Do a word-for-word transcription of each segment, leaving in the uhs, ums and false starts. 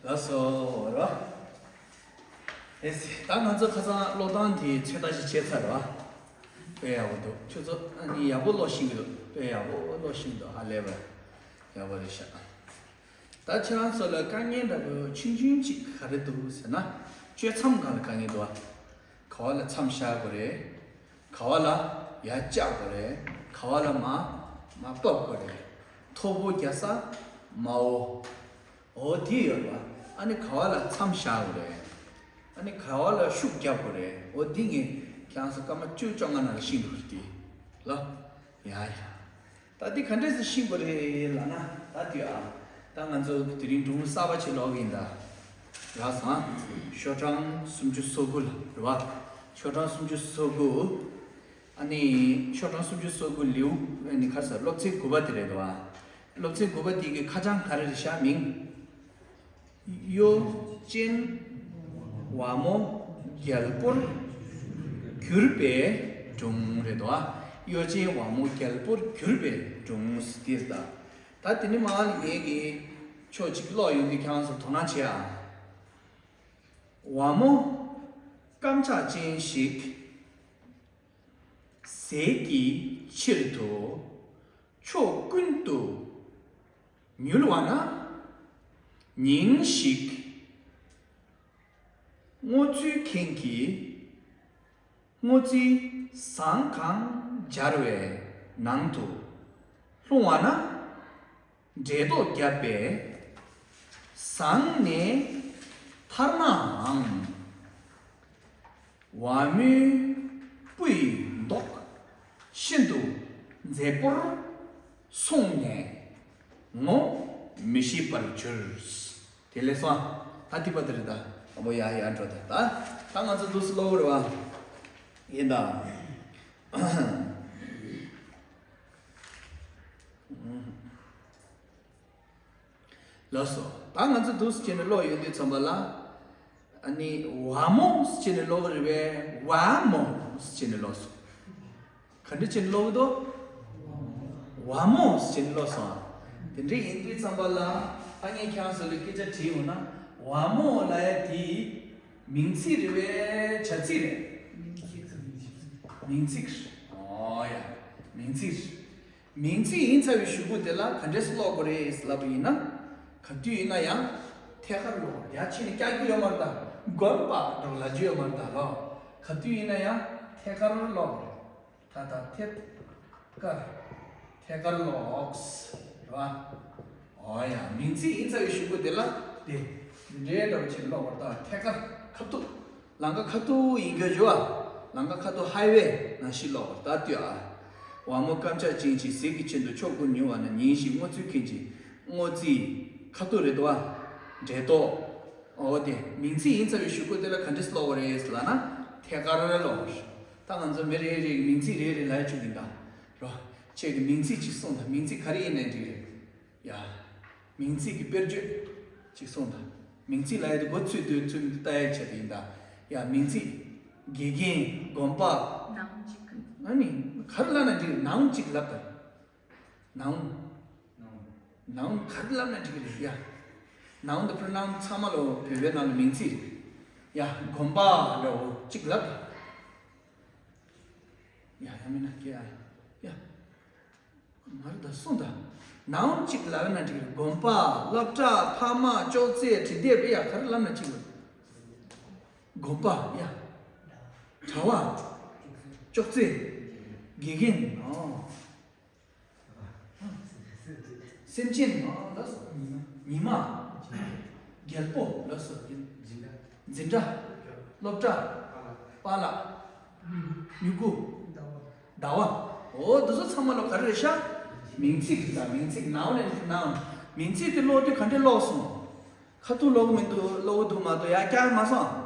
ལགས་སོ་ར། ཨེ་སི། ད་ང་ཚོ་ཁ་སང་ཀློག་སྟངས་དེ་ཚོད་ལྟ་ཞིག་བྱས་ཚར་ར། དཔེ་ཡག་པོ་འདུག་ཁྱོད་ཚོ་ཨ་ནི་ཡག་པོ་ཀློག་ཤེས་ཀྱི་འདུག་དཔེ་ཡག་པོ་ཀློག་ཤེས་ཀྱི་འདུག་ཧ་ལས་པ་ཡག་པོ་རེད་ཤག་ད་ཁྱེད་རང་ཚོ་ལ་དཀའ་ངལ་འདྲ་པོ་ཆུང་ཆུང་ཅིག་ག་རེ་འདུག་ཟེར་ན། གཅོད་མཚམས་སྒང་ལ་དཀའ་ངལ་འདུག་ཨ། ག་བ་ལ་མཚམས་བཞག་དགོས་རེད། ག་བ་ལ་ཡར་བཅག་དགོས་རེད། ག་བ་ལ་མར་མར་ཕབ་དགོས་རེད། མཐོ་པོ་རྒྱག་ས་དམའ་བོ། འོ་དེ་ཡོད་པ། ཨ་ནི་ག་བ་ལ་མཚམས་བཞག་དགོས་རེད། ཨ་ནི་ག་བ་ལ་ཤུགས་རྒྱབ་དགོས་རེད། འོ་འདི་ངས་ཁྱེད་རང་ཚོ་སྐར་མ་བཅུ་བཅོ་ལྔ་ནང་ལ་ཤེས་འགྲོ་གི་རེད་དེ། ལ། ཡ་ཡ། ད་འདི་ག་འདྲས་སེ་ཤེས་དགོས་རེད་ལབ་ན། ད་དུས་ཨ། ད་ང་ཚོ་དེ་རིང་སྒྲུང་གསར་པ་ཅིག་ཀློག་གི་ཡིན་ད། རག་སོང་ཨ། ཤོག་གྲངས་སུམ་ཅུ་སོ་དགུ་ལ་རེད་བ། ཤོག་གྲངས་སུམ་ཅུ་སོ་དགུ། ཨ་ནི་ཤོག་གྲངས་སུམ་ཅུ་སོ་དགུ་ལེའུ་ཨ་ནི་ག་རེ་ཟེར། སློབ་ཚན་དགུ་པ་དེ་རེད་བ། སློབ་ཚན་དགུ་པ་དེ་གི་ཁ་བྱང་ག་རེ་རེད་ཤག་མིང་། གཡོ་ཅན་ཝ་མོ་རྒྱལ་པོར་གྱུར་པའི་སྒྲུང་རེད་དོ། གཡོ་ཅན་ཝ་མོ་རྒྱལ་པོར་གྱུར་པའི་སྒྲུང་ཟེར་ཏེ། ད་དེ་ནི་མ་ལ་ངེད་ཀྱིས་ཕྱོགས་གཅིག་ཀློག་ཡོང་དུས་ཁྱེད་རང་ཚོ་དོ་སྣང་བྱེད་ཨ། ཝ་མོ་རྐམ་ལྕག་ཅན་ཞིག་ཟས་ཀྱི་ཕྱིར་དུ་ཕྱོགས་ཀུན་ཏུ་ཉུལ་བ་ན། ཉིན་ཞིག་སྔོ་ཚོད་མཁན་གྱིས་སྔོ་རྩི་ཟངས་གང་སྦྱར་བའི་ནང་དུ་ལྷུང་བ་ན། འདྲེ་ལྡོག་བརྒྱབ་པས་ཟངས་ནས་ཐར་ནའང་། ཝ་མོའི་སྤུ་ཡི་མདོག་ཤིན་ཏུ་མཛེས་པོར་སོང་ནས་ངོ་མི་ཤེས་པར་གྱུར། དེ་ལས་སོང་། ད་ཐིག་པ་དེ་རེད་ད། དང་པོ་ཡ་ཡ་འགྲོ་ད། ད་ད་ང་ཚོ་འདུག་སེ་ཀློག་གི་རེད་བ། ཡིན་ད། ལགས་སོ། ད་ང་ཚོ་འདུག་སེ་བྱས་ནས་ཀློག་ཡོང་དུས་ཙམ་པ་ལ། ཨ་ནི་ཝ་མོ་ཟེར་བྱས་ནས་ཀློག་གི་རེད་པས། ཝ་མོ་ཟེར་བྱས་ནས་ཀློག་སོང་། ག་འདྲ་བྱས་ནས་ཀློག་གི་འདུག་ཝ་མོ་ཟེར་བྱས་ནས་ཀློག་སོང་། དེ་འདྲ་ཡིན་དུས་ཙམ་པ་ལ། ད་ངས་ཁྱེད་རང་ཚོ་ལ་སྐད་ཆ་དྲིས་ཡོང་ན། ཝ་མོ་ལབ་ཡ་དེ་མིང་ཚིག་རེད་པས་བྱ་ཚིག་རེད། མིང་ཚིག་རེད། ཨོ་ཡ། མིང་ཚིག་རེད། མིང་ཚིག་ཡིན་ཚར་བའི་གཞུག་གུ་དེ་ལ་ག་འདྲས་སེ་ཀློག་དགོས་རེད་ལབ་པ་ཡིན་ན། ག་དུས་ཡིན་ན་ཡང་ཐད་ཀར་ཀློག་ཡ་ཕྱི་ནས་བཀྱག་རྒྱུ་ཡོད་མ་རེད་ད། དགོན་པ་འགྲོ་ལབ་རྒྱུ་ཡོད་མ་རེད་ད་ལོ། ག་དུས་ཡིན་ན་ཡང་ཐད་ཀར་ཀློག་དགོས་རེད། ད་ད་ཐད་ཀར། ཐད་ཀར་ཀློག་རེད་བ། ཨོ་ཡ། མིང་ཚིག་ཡིན་ཚར་བའི་གཞུག་གུ་དེ་ལ་དེ་འདྲའི་འདྲ་བོ་ཅིག་ཀློག་པར་ད། ཐད་ཀར་ཁ་ཐུག་ལམ་ཁ་ཁ་ཐུག་ཡིན་རྒྱུ་བྱུང་བ། ལམ་ཁ་ཁ་ཐུག་ཧའི་ཝེ་ནང་བཞིན་ཀློག་པར་ད་ལྟོས་ཨ། ཝ་མོ་རྐམ་ལྕག་ཅན་ཞིག་ཟས་ཀྱི་ཆེད་དུ་ཕྱོགས་ཀུན་ཉུལ་བ་ན། ཉིན་ཞིག་སྔོ་ཚོད་མཁན་གྱིས་སྔོ་རྩི། ཁ་ཐུག་རེད་དོ། འདྲེ་ལྡོག་ཨོ་དེ་མིང་ཚིག་ཡིན་ཚར་བའི་གཞུག་གུ་དེ་ལ་ག་འདྲས་ཀློག་པ་རེད་ལབ་ན། ཐད་ཀར་ཀློག་པ་རེད། ད་ང་ཚོ་མི་རེ་རེ་གི་མིང་ཚིག་རེ་རེ་ལབ་བཅུག་གིན་ད། རོ། ཁྱེད་ཀྱི་མིང་ཚིག་ཅིག་གསུངས་དང་། མིང་ཚིག་ག་རེ་ཡིན་ནའི་འགྲིག་རེད། ཡ། མིང་ཚིག་གི་དཔེར་བརྗོད་ཅིག་གསུངས་དང་། མིང་ཚིག་ལབ་ཡ་དེ་མགོ་ཚོས་དུས་ཚོད་མི་ལྟ་ཡའི་ཆེད་དུ་ཡིན་ད། ཡ། མིང་ཚིག་དགེ་རྒན། དགོན་པ། ནའུན་ཅིག་ཨ་ནི་ག་རེ་ལབ་ན་འགྲིག་རེད། ནའུན་ཅིག་ལབ་དང་། ནའུན། ནའུན་ག་རེ་ལབ་ན་འགྲིག་རེད་ཡ། ནའུན་དང་པོ་རོ་ནའུན་ཚང་མ་ལོ་བོད་པའི་ནང་ལ་མིང་ཚིག་རེད། ཡ། དགོན་པ་འདྲ་བོ་ཅིག་ལབ་དང་། ཡ། ཡང་མིན་ན་སྐད་ཨ། ཡ། མ་རེད་ད། གསུངས་དང་། ནའུན་ཅིག་ལབ་ན་འགྲིག་རེད། དགོན་པ། སློབ་གྲྭ། ཕ་མ། ཅོག་ཙེ། བྲིས་དེབ། ཡ། ག་རེ་ལབ་ན་འགྲིག་རེད། དགོན་པ། ཡ། གྲྭ་པ། ཅོག་ཙེ། དགེ་རྒན། ཨོ། སེམས་ཅན། ཨོ། ལགས་སོ། ཉི་མ། རྒྱལ་པོ། ལགས་སོ། འཛིན་གྲྭ། སློབ་གྲྭ། པཱ་ལགས། མྱུ་གུ། ཟླ་བ། འོ། འདི་ཚོ་ཚང་མ་ལ་ག་རེ་རེད་ཤག་མིང་ཚིག་རེད་ད། མིང་ཚིག་ནའུན་ཨེན་ནའུན། མིང་ཚིག་དེ་ཀློག་དུས་ག་འདྲས་ཀློག་སོང་། ཁ་ཐུག་ཀློག་མི་འདུག་ཀློག་འདུག་མ་གཏོགས་ཡར་བཀྱག་མ་སོང་།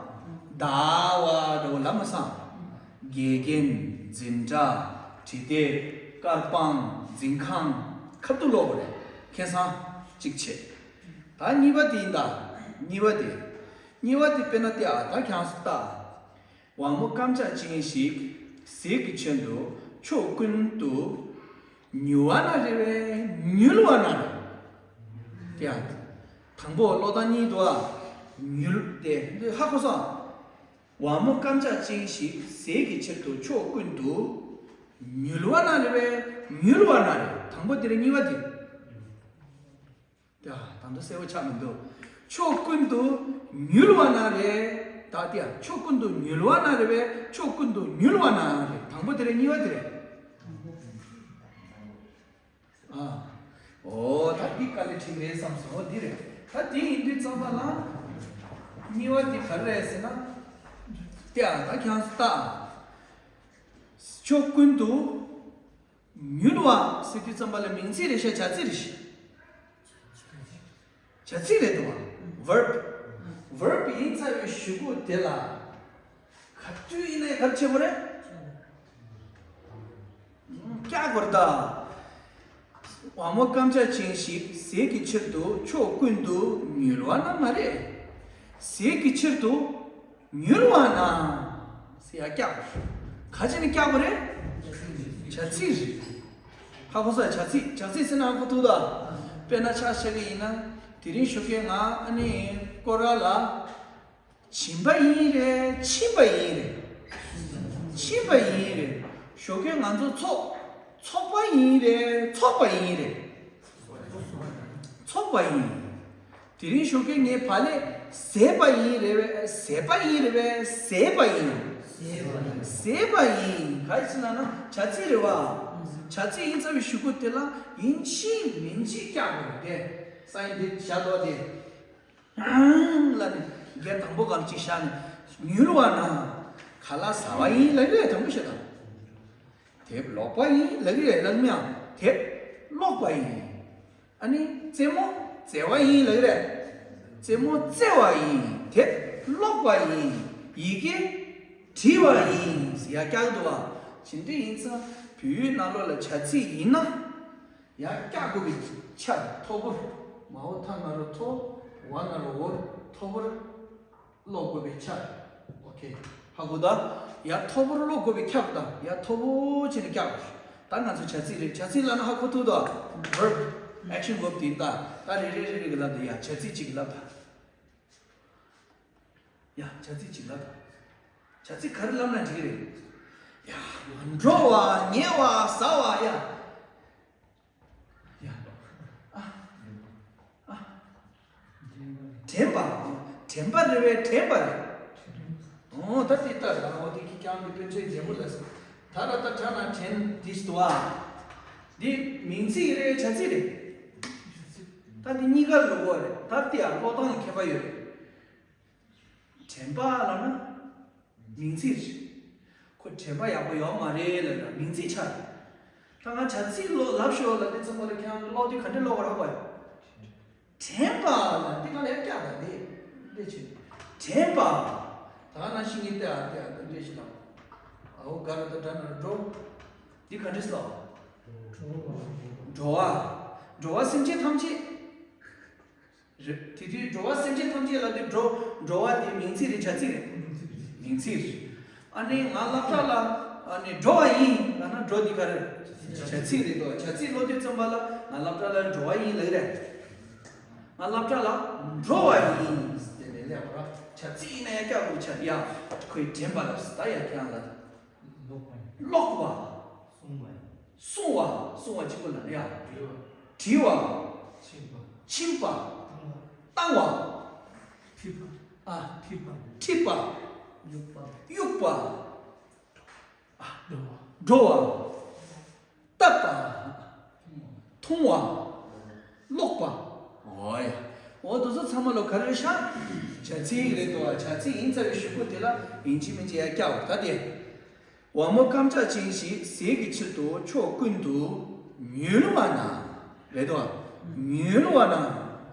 ཟླ་བ་འདྲ་བོ་ལབ་མ་སོང་། དགེ་རྒན། འཛིན་གྲྭ། བྲིས་དེབ། དཀར་པང་། འཛིན་ཁང་། ཁ་ཐུག་ཀློག་དགོས་རེད། ཁེ་སང་གཅིག་བྱས། ད་གཉིས་པ་དེ་ཡིན་ད། གཉིས་པ་དེ། གཉིས་པ་དེ་དཔེར་ན་དེ་ཨ། ད་ཁྱེད་རང་ཚོ་ལྟ། ཝ་མོ་རྐམ་ལྕག་ཅན་ཞིག་ཟས་ཀྱི་ཆེད་དུ་ཕྱོགས་ཀུན་ཏུ་ཉུལ་བ་ན་རེད་པས། ཉུལ་བ་ན་རེད། དེ་ཡང་ དང་པོ་ཀློག་སྟངས་གཉིས་འདུག་ཨ། མྱུལ་ཏེ་འདི་ཧ་གོ་སོང་། ཝ་མོ་རྐྱང་ཕྱག་ཅན་ཞིག་ཟས་ཀྱི་ཕྱིར་དུ་ཕྱོགས་ཀུན་ཏུ། མྱུལ་བ་ན་རེ་བས་མྱུལ་བ་ན་རེ། དང་པོ་དེ་རེད། གཉིས་པ་དེ། ཡ། ད་དུང་གསལ་པོ་ཆགས་མི་འདུག་ཕྱོགས་ཀུན་ཏུ་མྱུལ་བ་ན་རེ། ད་དེ་ཡ། ཕྱོགས་ཀུན་ཏུ་མྱུལ་བ་ན་རེ་བས་ཕྱོགས་ཀུན་ཏུ་མྱུལ་བ་ན་རེ། དང་པོ་དེ་རེད། གཉིས་པ་དེ་རེད། ཨ། ཨོ་ད་འདི་དཀའ་ལས་ཁྲིད་རེད་བསམ་སོང་། འོ་འདི་རེད། ད་དེ་ཡིན་དུས་ཙམ་པ་ལ། གཉིས་པ་འདི་ག་རེ་རེད་ཟེར་ན། དེ་ཡ། ད་ཁྱེད་རང་ཚོ་ལྟ། ཕྱོགས་ཀུན་ཏུ་མྱུལ་བ་ཟེར་དུས་ཙམ་པ་ལ་མིང་ཚིག་རེད་ཤག་བྱ་ཚིག་རེད་ཤག་བྱ་ཚིག་རེད་འདུག་བ། verb verb ཡིན་ཚར་བའི་གཞུག་གུ་དེ་ལ་ག་དུས་ཡིན་ནའི་ག་རེ་བྱེད་དགོས་རེད། བཀྱག་དགོས་རེད་ད། ཝ་མོ་རྐྱང་ཕྱག་ཅན་ཞིག་ཟས་ཀྱི་ཕྱིར་དུ་ཕྱོགས་ཀུན་ཏུ་མྱུལ་བ་ན་མ་རེད། ཟས་ཀྱི་ཕྱིར་དུ་མྱུལ་བ་ན་ཟེར་ཡ་བཀྱག་དགོས་རེད། ག་བྱས་ནས་བཀྱག་དགོས་རེད། བྱ་ཚིག་རེད། ཧ་གོ་སོང་། བྱ་ཚིག་བྱ་ཚིག་ཟེར་ན་ཧ་གོ་ཐུབ་ད། དཔེར་ན་ཆ་བཞག་གི་ཡིན་ན། དེ་རིང་ཞོགས་ཀས་ང་ཨ་ནི་སྐོར་ར་ལ། ཕྱིན་པ་ཡིན་རེད། ཕྱིན་པ་ཡིན་རེད། ཕྱིན་པ་ཡིན་རེད། ཞོགས་ཀས་ང་ཚོ་ཚོགས། ཚོགས་པ་ཡིན་རེད། ཚོགས་པ་ཡིན་རེད། ཚོགས་པ་ཡིན། དེ་རིང་ཞོགས་ཀས་ངས་བག་ལེབ་བཟས་པ་ཡིན་རེད་པས། བཟས་པ་ཡིན་རེད་པས། བཟས་པ་ཡིན། བཟས་པ་ཡིན། ག་རེ་ཟེར་ན་ན་བྱ་ཚིག་རེད་བ། བྱ་ཚིག་ཡིན་ཚར་བའི་གཞུག་གུ་དེ་ལ་ཡིན་གཅིག་མིན་གཅིག་བཀྱག་དགོས་རེད་དེ། ས་ཡིན་དེ་བྱ་དོ་དེ། ལ་ནི་འགན་དང་པོ་གང་ཅིག་བཞག་ནས་མྱུལ་བ་ན་ཁ་ལག་ཟ་བ་ཡིན་ལབ་རེད། དང་པོ་བཤད་དང་། དེབ་ཀློག་པ་ཡིན་ལབ་རེད། ལབ་མིའང་དེབ་ཀློག་པ་ཡིན། ཨ་ནི་རྩེད་མོ་རྩེ་བ་ཡིན་ལབ་རེད། རྩེད་མོ་རྩེ་བ་ཡིན། དེབ་ཀློག་པ་ཡིན། ཡི་གེ་འབྲི་བ་ཡིན་ཟེར་ཡ་བཀྱག་འདུག་བ། བྱེད་འབྲེལ་ཡིན་ཙང་བོད་ཡིག་ནང་ལོགས་ལ་བྱ་ཚིག་ཡིན་ན། ཡ་བཀྱག་དགོས་པའི་ཕྱིར། ཐོ་བུར། མའོ་ཐ་ན་རོ་ཐོ། ཝ་ན་རོ་ཝོར། ཐོ་བུར། ཀློག་དགོས་པའི་ཕྱིར། ཨོ་ཁེ། ཧ་གོ་ད། ཡ་ཐོ་བུར་ཀློག་དགོས་པའི་ཁྱབ་ད། ཡ་ཐོ་བུ་བྱས་ནས་བཀྱག་དགོས། ད་ང་ཚོ་བྱ་ཚིག་རེད། བྱ་ཚིག་ལབ་ན་ཧ་གོ་ཐུབ་ད། verb action verb དེ་ད། ད་རེ་རེ་རེ་རེ་གི་ལབ་ད། ཡ་བྱ་ཚིག་ཅིག་གི་ལབ་ད། ཡ་བྱ་ཚིག་ཅིག་ལབ་ད། བྱ་ཚིག་ག་རེ་ལབ་ན་འགྲིག་རེད། ཡ་འགྲོ་བ་ཉལ་བ་ཟ་བ་ཡ། ཡ། ཨ། ཨ། དྲན་པ། དྲན་པ་རེད་པས། དྲན་པ་རེད། ཨོ་ད་དེ་ལྟར་རང་འོ་དེ་ཁྱི་རྐྱང་གི་དཔེ་ཆའི་རྒྱལ་པོ་ལ་ཟེར། ད་ར་ད་དྲན་ན་དྲན་འདི་ཞིག་འདུག་ཨ། འདི་མིང་ཚིག་རེད། བྱ་ཚིག་རེད། ད་འདི་གཉིས་ཀ་ལོག་པ་རེད། ད་དེ་ཡང་ཀློག་སྟངས་ལ་ཁྱད་པར་ཡོད་རེད། དྲན་པ་ལབ་ན། མིང་ཚིག་རེད། ཁོ་དྲན་པ་ཡག་པོ་ཡོད་མ་རེད་ལབ་ན་མིང་ཚིག་ཆགས་རེད། ད་ང་བྱ་ཚིག་ཀློག་ལབ་ཤོག་ལབ་དུས་ཙམ་པ་ལ་ཁྱེད་རང་ཀློག་དུས་ག་འདྲས་ཀློག་དགོས་རེད་ཧ་གོ་ཡ། དྲན་པ་ལབ་དེ་ག་ལ་ཡ་བཀྱག་ད་དེ་འདྲས་བྱེད། དྲན་པ། ད་ག་ནང་བཞིན་ངས་བལྟས་ཨ་བལྟས་ཨ་ད་འདྲས་ཞིག་ལབ། ཨའོ་ག་ར་ད་ད་ན་འགྲོ། འདི་ག་འདྲས་ལབ། འགྲོ་བ། འགྲོ་བ་སེམས་ཅན་ཐམས་ཅད། རེད། དེ་དུས་འགྲོ་བ་སེམས་ཅན་ཐམས་ཅད་ལབ་དུས་འགྲོ། འགྲོ་བ་དེ་མིང་ཚིག་རེད། བྱ་ཚིག་རེད། མིང་ཚིག་རེད། ཨ་ནི་ང་སློབ་གྲྭ་ལ་ཨ་ནི་འགྲོ་བ་ཡིན་ལབ་ན་འགྲོ་འདི་ག་རེ། བྱ་ཚིག་རེད་དོ། བྱ་ཚིག་ཀློག་དུས་ཙམ་པ་ལ་ང་སློབ་གྲྭ་ལ་འགྲོ་བ་ཡིན་ལབ་རེད། ང་སློབ་གྲྭ་ལ་འགྲོ་བ་ཡིན་ཟེར་ནས་སླེབས་པ་ར། བྱ་ཚིག་ཡིན་ན་ཡང་བཀྱག་དགོས་ཆགས་ཡ། ཁོས་དྲན་པ་ལབ་ཟེར། ད་ཡ་ཁྱེད་རང་ལ། ཀློག་པ་ཡིན། ཀློག་པ། གསུང་བ་ཡིན། གསུང་བ། གསུང་བ་གཅིག་པོ་ལ་ཡ། དྲི་བ། དྲི་བ། ཕྱིན་པ། ཕྱིན་པ། བཏང་བ། བཏང་བ། ཁྲིད་པ། ཨ། ཁྲིད་པ། ཁྲིད་པ། གཡུག་པ། གཡུག་པ། ཨ། འགྲོ་བ། འགྲོ་བ། བཏབ་པ། འཐུང་བ། ཀློག་པ། འོ་ཡ། འོ་དེ་ཚོ་ཚང་མ་ལོ་ག་རེ་རེད་ཤག་བྱ་ཚིག་རེད་དོ། བྱ་ཚིག་ཡིན་ཚར་བའི་གཞུག་གུ་དེ་ལ་ཡིན་གཅིག་མིན་གཅིག་ཡ་བཀྱག་ད་དེ། ཝ་མོ་རྐྱང་ཕྱག་ཅན་ཞིག་ཟས་ཀྱི་ཕྱིར་དུ་ཕྱོགས་ཀུན་ཏུ་མྱུལ་བ་ན། རེད་དོ། མྱུལ་བ་ན་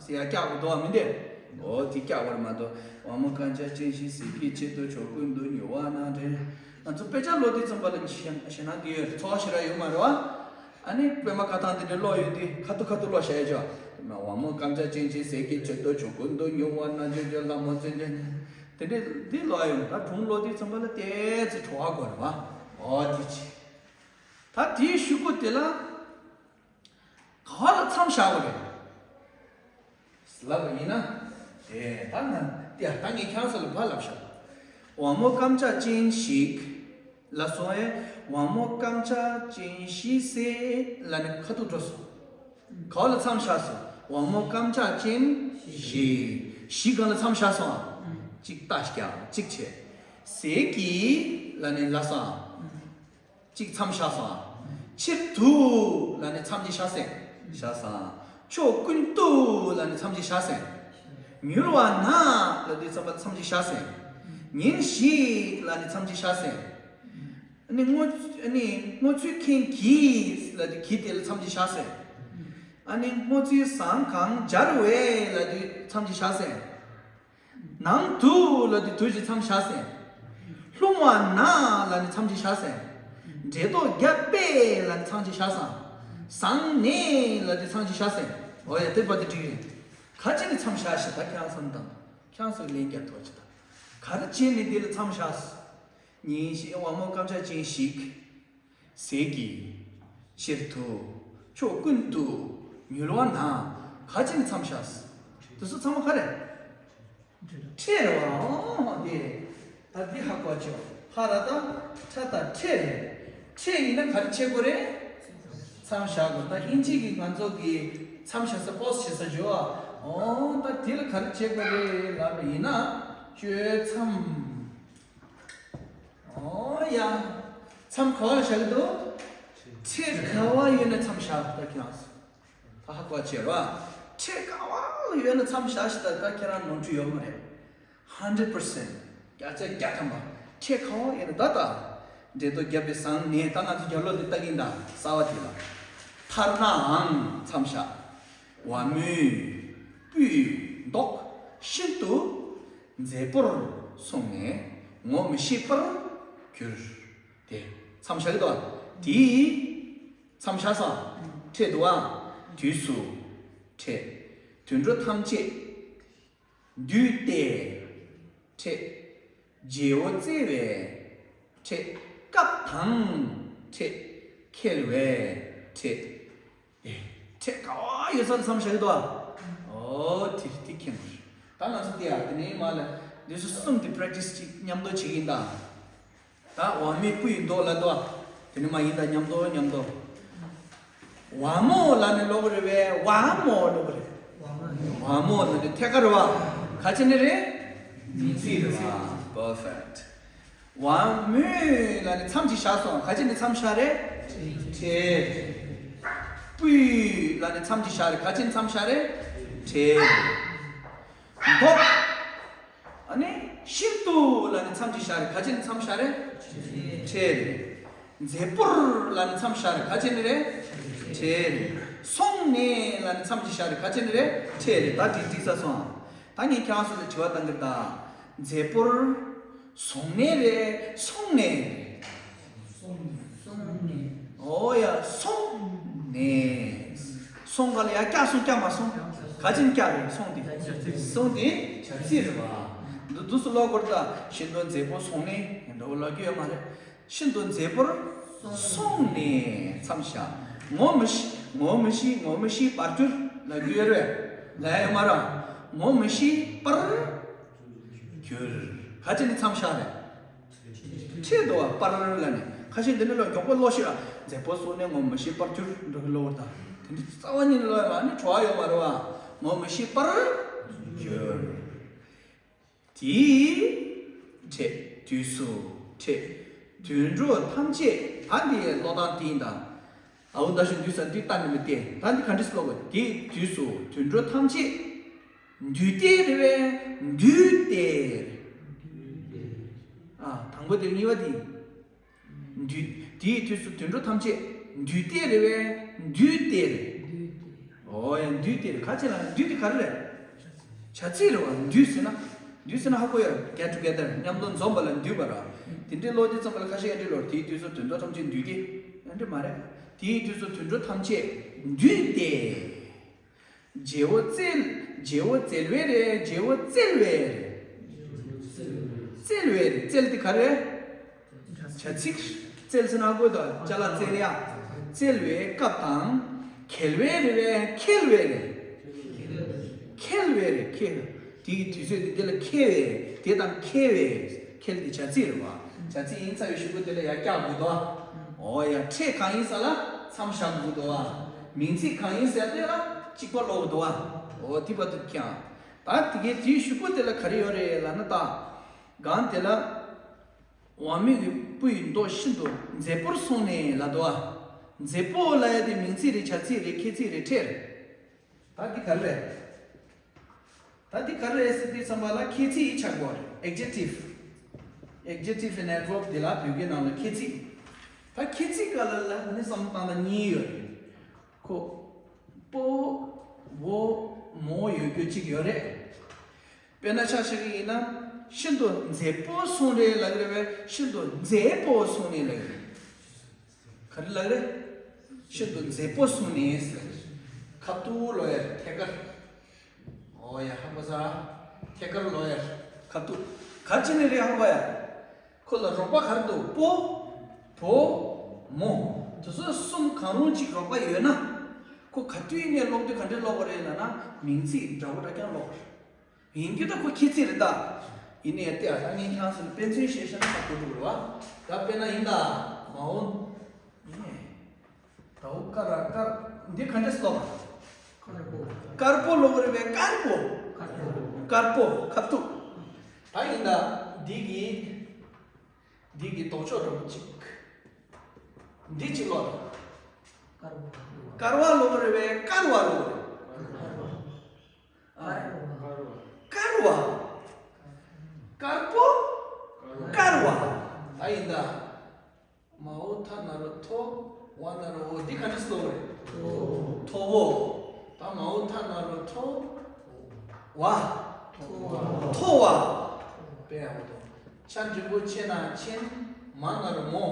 ཟེར་ཡ་བཀྱག་དགོས་དོ་མིན་ཏེ། འོ་དེ་བཀྱག་པར་མ་གཏོགས། ཝ་མོ་རྐྱང་ཕྱག་ཅན་ཞིག་ཟས་ཀྱི་ཕྱིར་དུ་ཕྱོགས་ཀུན་ཏུ་མྱུལ་བ་ན་རེད། ང་ཚོ་དཔེ་ཆ་ཀློག་དུས་ཙམ་པ་ལ་ཞེད་སྣང་དེ་ཡོད་རེད། ཚོར་བ་ཞེ་དྲག་ཡོད་མ་རེད་བ། ཨ་ནི་པད་མ་ཁ་ཐང་དེ་འདྲ་ཀློག་ཡོང་དུས་ཁ་ཐུག་ཁ་ཐུག་ཀློག་བྱ་ཡ་ཅོ། ཝ་མོ་རྐྱང་ཕྱག་ཅན་ཞིག་ཟས་ཀྱི་ཕྱིར་དུ་ཕྱོགས་ཀུན་ཏུ་མྱུལ་བ་ན་ཅོ་ཅོ་ལ་མོ་ཙེ་ཅོ། དེ་འདྲས་འདི་ལོ་ཡོང་ད་སྒྲུང་ལོ་དེ་ཚང་མ་ལ་ཏོག་ཙམ་བྲོ་བ་དགོས་རེད་བ། འོ་དེ་ཅི། ད་དེའི་གཞུག་གུ་དེ་ལ་ག་བ་ལ་མཚམས་བཞག་དགོས་རེད། ལབ་པ་ཡིན་ན། དེ་ད་ན་དེ་ད་ངས་ཁྱང་ས་ལ་ཕར་ལབ་ཤག་དབང་མོ་སྐམ་ལྕགས་ཅན་ཞིག་ལ་སོང་ཨེ། དབང་མོ་སྐམ་ལྕགས་ཅན་ཞིག་སེ་ལ་ནི་ཁ་ཐུག་འགྲོ་སོང་། ག་བ་ལ་མཚམས་བཞག་སོང་། དབང་མོ་སྐམ་ལྕགས་ཅན་ཞིག་ཞིག་གང་ལ་མཚམས་བཞག་སོང་། གཅིག་ལྟ་ཀྱང་གཅིག་བྱས། ཟས་ཀྱི་ལ་ནི་ལ་སོང་། གཅིག་མཚམས་བཞག་སོང་། ཕྱིར་དུ་ལ་ནི་མཚམས་གཅིག་བཞག་སོང་། བཞག་སོང་། ཕྱོགས་ཀུན་ཏུ་ལ་ནི་མཚམས་གཅིག་བཞག་སོང་། མྱུར་བ་ན་ལ་དུས་ཙམ་པ་མཚམས་གཅིག་བཞག་སོང་། ཉིན་ཞིག་ལ་ནི་མཚམས་གཅིག་བཞག་སོང་། ཨ་ནི་སྔོ་ཨ་ནི་སྔོ་ཚོད་མཁན་གྱིས་ལ་དུས་གྱིས་དེ་ལ་མཚམས་གཅིག་བཞག་སོང་། ཨ་ནི་སྔོ་ཚོད་ཟངས་གང་སྦྱར་བས་ལ་དུས་མཚམས་གཅིག་བཞག་སོང་། ནང་དུ་ལ་དུས་དུས་ཀྱི་མཚམས་བཞག་སོང་། ལྷུང་བ་ན་ལ་ནི་མཚམས་གཅིག་བཞག་སོང་། འབྲས་རྡོག་བརྒྱབ་པས་ལ་ནི་མཚམས་གཅིག་བཞག་སོང་། ཟངས་ནས་ལ་དུས་མཚམས་གཅིག་བཞག་སོང་། འོ་ཡ་དེ་པ་དེ་འགྲིག་རེད། ག་ཅི་ནས་མཚམས་བཞག་ཞེས་ད་ཁྱང་སོང་དང་ཁྱང་སོང་ལན་རྒྱབ་ཐོག་ཅི་ད། ག་རེ་བྱས་ནས་འདི་ལ་མཚམས་བཞག་སོང་། ཉིན་ཞིག་དབང་མོ་སྐམ་ལྕགས་ཅན་ཞིག་ཟས་ཀྱི་ཕྱིར་དུ་ཕྱོགས་ཀུན་ཏུ་མྱུལ་བ་ན་ག་ཅི་ནས་མཚམས་བཞག་དེ་ཚོ་ཚང་མ་ག་རེ། ཕྲད་རེད་བ། ཨོ་དེ་ད་འདི་ཧ་གོ་ཆོག་ཧ་ར་ད་ཁྲ་ད་ཕྲད་རེད། ཕྲད་ཡིན་ན་ག་རེ་བྱེད་དགོས་རེད། མཚམས་བཞག་དགོས། ད་ཨིན་ཇི་གི་ང་ཚོ་གི་མཚམས་བཞག་ས་པོ་སི་བྱེད་ས་བརྗོད་ཨ། ཨོ་ད་དེ་ལ་ག་རེ་བྱེད་དགོས་རེད་ལབ་པ་ཡིན་ན་གཅོད་མཚམས། ཨོ་ཡ། མཚམས་ག་བ་ལ་བཞག་གི་འདུག་ཕྲད་ག་བ་ཡོད་ན་མཚམས་བཞག་ད་ཁྱེད་རང་ཚོ། ད་ཧ་གོ་བྱས་ར། ཕྲད་ག་བ་ལ་ཡོད་ན་མཚམས་བཞག་ཤི་ད་ད་ཁྱེད་རང་ནོར་འཁྲུལ་ཡོད་མ་རེད། ཧན་ཌེ་རེད་པར་སེན་ཊི། བརྒྱ་ཆ་བརྒྱ་ཐམ་པ། ཕྲད་ག་བ་ཡོད་ན་ད་ད། འབྲས་རྡོག་བརྒྱབ་པའི་ཟངས་ནས་ད་ང་ཚོ་རྒྱབ་ལོགས་དེ་ལྟ་གིན་ད་གསར་བ་དེ་ལ། ཐར་ནའང་མཚམས་བཞག་བ་མོས་སྤུའི་མདོག་ཤིན་ཏུ་མཛེས་པོར་སོང་ནས་ངོ་མི་ཤེས་པར་གྱུར། དེ་མཚམས་བཞག་གི་འདུག་དེའི་མཚམས་བཞག་སོང་། ཕྲད་འདུག་ཨ། དུས་སུ་ཕྲད། དུད་འགྲོ་ཐམས་ཅད་འདུས་ཏེ་ཕྲད། རྗེ་བོ་བརྩེ་བས་ཕྲད། སྐབས་དང་ཕྲད། ཁེལ་བས་ཕྲད། ཨེ། ཕྲད་ག་བ་ཡོད་ས་ལ་མཚམས་བཞག་གི་འདུག་ཨ། ཨོ་དེ་རེད་དེ་མཁྱེན་པ་རེད། ད་ང་ཚོ་དེ་ཡ་དེ་ནས་མ་ལ་འདི་ཚོ་གསུམ་དེ་པེ་རེག་ཊི་སི་ཅིག་མཉམ་དུ་བྱེད་ཀྱི་ཡིན་ད། ད་བ་མོས་སྤུ་ཡི་མདོག་ལ་འདུག་ཨ། དེ་ནས་མ་ཡིན་ད་མཉམ་དུ་མཉམ་དུ། བ་མོ་ལ་ནི་ལོག་རེད་བས་བ་མོ་ལོག་རེད། བ་མོ་ལ་ནི་ཐད་ཀ་རེད་བ། ག་ཅི་ནི་རེད། མིང་ཚིག་རེད་བ། པར་ཕེག་ཊི། བ་མོས་ལ་ནི་མཚམས་ཅིག་བཞག་སོང་། ག་ཅི་ནི་མཚམས་བཞག་རེད། ཕྲད། སྤུས་ལ་ནི་མཚམས་ཅིག་བཞག་རེད། ག་ཅི་ནི་མཚམས་བཞག་རེད། ཕྲད། མདོག་ཨ་ནི་ཤིན་ཏུ་ལ་ནི་མཚམས་ཅིག་བཞག་རེད། ག་ཅི་ནི་མཚམས་བཞག་རེད། ཕྲད་རེད། མཛེས་པོར་ལ་ནི་མཚམས་བཞག་རེད། ག་ཅི་ནི་རེད། ཕྲད་རེད། སོང་ནས་ལ་ནི་མཚམས་ཅིག་བཞག་རེད། ག་ཅི་ནི་རེད། ཕྲད་རེད། ད་འགྲིག་འགྲིག་ས་སོང་། ད་ངས་ཁྱེད་རང་ཚོ་ལ་དྲི་བ་བཏང་གི་རེད་ད། མཛེས་པོར། སོང་ནས་རེད། སོང་ནས་རེད། སོང་ནས། ཨོ་ཡ་སོང་ནས། སོང་ག་ལ་ཡ་སྐྱག་སོང་སྐྱག་མ་སོང་། ག་ཅིན་སྐྱག་རེད་སོང་དེ། སོང་དེ་བྱ་ཚིག་རེད་བ། འདི་འདུག་སུ་ལོག་གོ་རེད་ད། ཤིན་ཏུ་མཛེས་པོ་སོང་ནས་འདྲ་བོ་ལོག་རྒྱུ་ཡོད་མ་རེད། ཤིན་ཏུ་མཛེས་པོར་སོང་ནས་མཚམས་བཞག་ངོ་མི་ཤེས་ངོ་མི་ཤེས་ངོ་མི་ཤེས་པར་གྱུར་ལབ་རྒྱུ་ཡོད་རེད། ལབ་ཡ་ཡོད་མ་རེད། ངོ་མི་ཤེས་པར་གྱུར། ག་ཅི་ནས་མཚམས་བཞག་རེད། ཕྲད་དོ་བ་པར་ལ་ནི་ཁ་ཤས་འདི་ནི་ལོ་མགྱོགས་པོ་ཀློག་ཤེས་ར། མཛེས་པོ་སོང་ནས་ངོ་མི་ཤེས་པར་གྱུར་འགྲོ་གི་ལོ་བར་དང་། དེ་འདྲ་རྩ་བ་ཉིད་ནས་ཀློག་ཡ་མ་ནི་བྲོ་བ་ཡོད་མ་རེད་བ། ངོ་མི་ཤེས་པར་གྱུར། དེའི་ཕྲད་དུས་སུ་ཕྲད། དུད་འགྲོ་ཐམས་ཅད་ད་འདི་ཀློག་སྟངས་དེ་ཡིན་ད། ཨའུ་ད་ཤུ་འདུས་ས་འདི་ལྟ་ནི་མི་སྟེ་ད་འདི་ག་འདྲ་སེ་ཀློག་དགོས། དེའི་དུས་སུ་དུད་འགྲོ་ཐམས་ཅད། འདུས་ཏེ་རེད་བས་འདུས་ཏེ། ཨ་དང་པོ་དེ་གཉིས་པ་དེ། འདུས། དེའི་དུས་སུ་དུད་འགྲོ་ཐམས་ཅད་འདུས་ཏེ་རེད་བས་འདུས་ཏེ་རེད། ཨོ་ཡ་འདུས་ཏེ་རེད། ག་ཅི་ལ་འདུས་ཏེ་ག་རེ་རེད། བྱ་ཚིག་རེད་བ། འདུས་ཟེར་ན། འདུས་ཟེར་ན་ཧ་གོ་ཡ། get together མཉམ་དུ་འཛོམས་པ་ལ་འདུས་པ་ར། དེ་འདྲའི་ཀློག་དུས་ཙམ་པ་ལ་ཁ་ཤས་ཡ་འདྲི་ལོར་དེའི་དུས་སུ་དུད་འགྲོ་ཐམས་ཅད་འདུས་ཏེ། ཡ་འདྲི་མ་རེད། དེའི་དུས་སུ་དུད་འགྲོ་ཐམས་ཅད་འདུས་ཏེ། རྗེ་བོ་བཙལ། རྗེ་བོ་བཙལ་བས་རེད། རྗེ་བོ་བཙལ་བས་རེད། བཙལ་བས་རེད། བཙལ་དེ་ག་རེ། བྱ་ཚིག་བཙལ་ཟེར་ན་དགོས་དོ། ཅ་ལག་བཙལ་ཡ། བཙལ་བའི་སྐབས་དང་། ཁེལ་བས་རེད་བས་ཁེལ་བས་རེད། འཁེལ་བས་རེད། འཁེལ། དེ་གི་དུས་ཚོད་དེ་དེ་ལ་འཁེལ་བས། དེ་དང་འཁེལ་བས། འཁེལ་དེ་བྱ་ཚིག་རེད་བ། བྱ་ཚིག་ཡིན་ཚར་བའི་གཞུག་གུ་དེ་ལ་ཡར་བཀྱག་དགོས་དོ། འོ་ཡ། ཕྲད་གང་ཡིན་ས་ལ་མཚམས་བཞག་དགོས་དོ། མིང་ཚིག་གང་ཡིན་ཟེར་དེ་ལ་གཅིག་པ་ཀློག་དོ། འོ་དེ་བར་དུ་ཀྱང་། ད་དེ་གའི་དེའི་གཞུག་གུ་དེ་ལ་ག་རེ་ཡོད་རེད་ལབ་ན། ད་གང་དེ་ལ། ཝང་མིག་གི་སྤུ་ཡི་མདོག་ཤིན་ཏུ་མཛེས་པོར་སོང་ནས་ལབ་འདུག་ཨ། མཛེས་པོ་ལབ་ཡ་དེ་མིང་ཚིག་རེད། བྱ་ཚིག་རེད། ཁྱད་ཚིག་རེད། ཕྲད་རེད། ད་འདི་ག་རེ་རེད། ད་འདི་ག་རེ་རེད་ཟེར་དུས་ཙམ་པ་ལ་ཁྱད་ཚིག་ཡིན་ཆགས་པ་རེད། adjective adjective and adverb འདི་ལ་བོད་སྐད་ནང་ལ་ཁྱད་ཚིག་ད་ཁྱད་ཚིག་ག་ལ་ལ་ནི་བསམ་བློ་བཏང་ན་གཉིས་ཡོད་རེད། ཁོ། པོ། བོ། མོ་ཡོད་རྒྱུ་གཅིག་ཡོད་རེད། དཔེར་ན་ཆ་བཞག་གི་ཡིན་ན། ཤིན་ཏུ་མཛེས་པོ་སོང་རེད་ལབ་ཀྱི་རེད་པས། ཤིན་ཏུ་མཛེས་པོ་སོང་ནས་ལབ་ཀྱི་རེད། ག་རེ་ལབ་ཀྱི་རེད། ཤིན་ཏུ་མཛེས་པོ་སོང་ནས་ཟེར། ཁ་ཐུག་ལོ་ཡ་ཐད་ཀར། ཨོ་ཡ་ཧ་གོ་ས། ཐད་ཀར་ལོ་ཡ། ཁ་ཐུག་ག་རེ་བྱས་ནས་རེད་ཧ་གོ་ཡ། ཁོ་ལ་རོགས་པ་ག་རེ་འདུག་པོ། བོ། མོ། དེ་ཚོ་གསུམ་གང་རུང་གཅིག་རོགས་པ་ཡོད་ན། ཁོ་ག་དུས་ནས་ཀློག་དུས་ག་འདྲས་ཀློག་པ་རེད་ལབ་ན། མིང་ཚིག་འདྲ་བོ་འདྲ་རྐྱང་ཀློག་པ་རེད། ཡིན་རྒྱུ་ད་ཁོ་ཁྱད་ཚིག་རེད་ད། ཡིན་ནའི་ལྟོས་ཨ། ད་ངས་ཁྱེད་རང་ཚོ་ལ་དཔེ་མཚོན་བཤད་བཤད་ན་ཧ་གོ་འགྲོ་གི་རེད་བ། ད་དཔེར་ན་ཡིན་ད། མའོ། ཡིན་ནའི། དའོ་ཀ་ར་དཀར། འདི་ག་འདྲས་ཀློག་པ། དཀར་པོ་ཀློག་པ་རེད་པས། དཀར་པོ། དཀར་པོ། དཀར་པོ། ཁ་ཐུག་ད་ཡིན་ད། འདི་གི་འདི་གི་ལྡོག་ཕྱོགས་འདྲ་པོ་གཅིག་འདི་གཅིག་ཀློག་དཀར་བ་ཀློག་པ་རེད་པས། དཀར་བ་ཀློག་པ་རེད། ཨ། དཀར་བ། དཀར་པོ། དཀར་བ། ད་ཡིན་ད། མའོ་ཐ་ན་རོ་མཐོ། ཝ་ན་རོ་ཝོ། འདི་ག་འདྲས་ཀློག་པ་རེད། མཐོ་བོ། ད་མའོ་ཐ་ན་རོ་མཐོ། བ། མཐོ་བ། དཔེ་ཡག་པོ་འདུག་ཆ་འགྲེང་བུ་ཆེ་ན་ཆེན། མ་ན་རོ་མོ།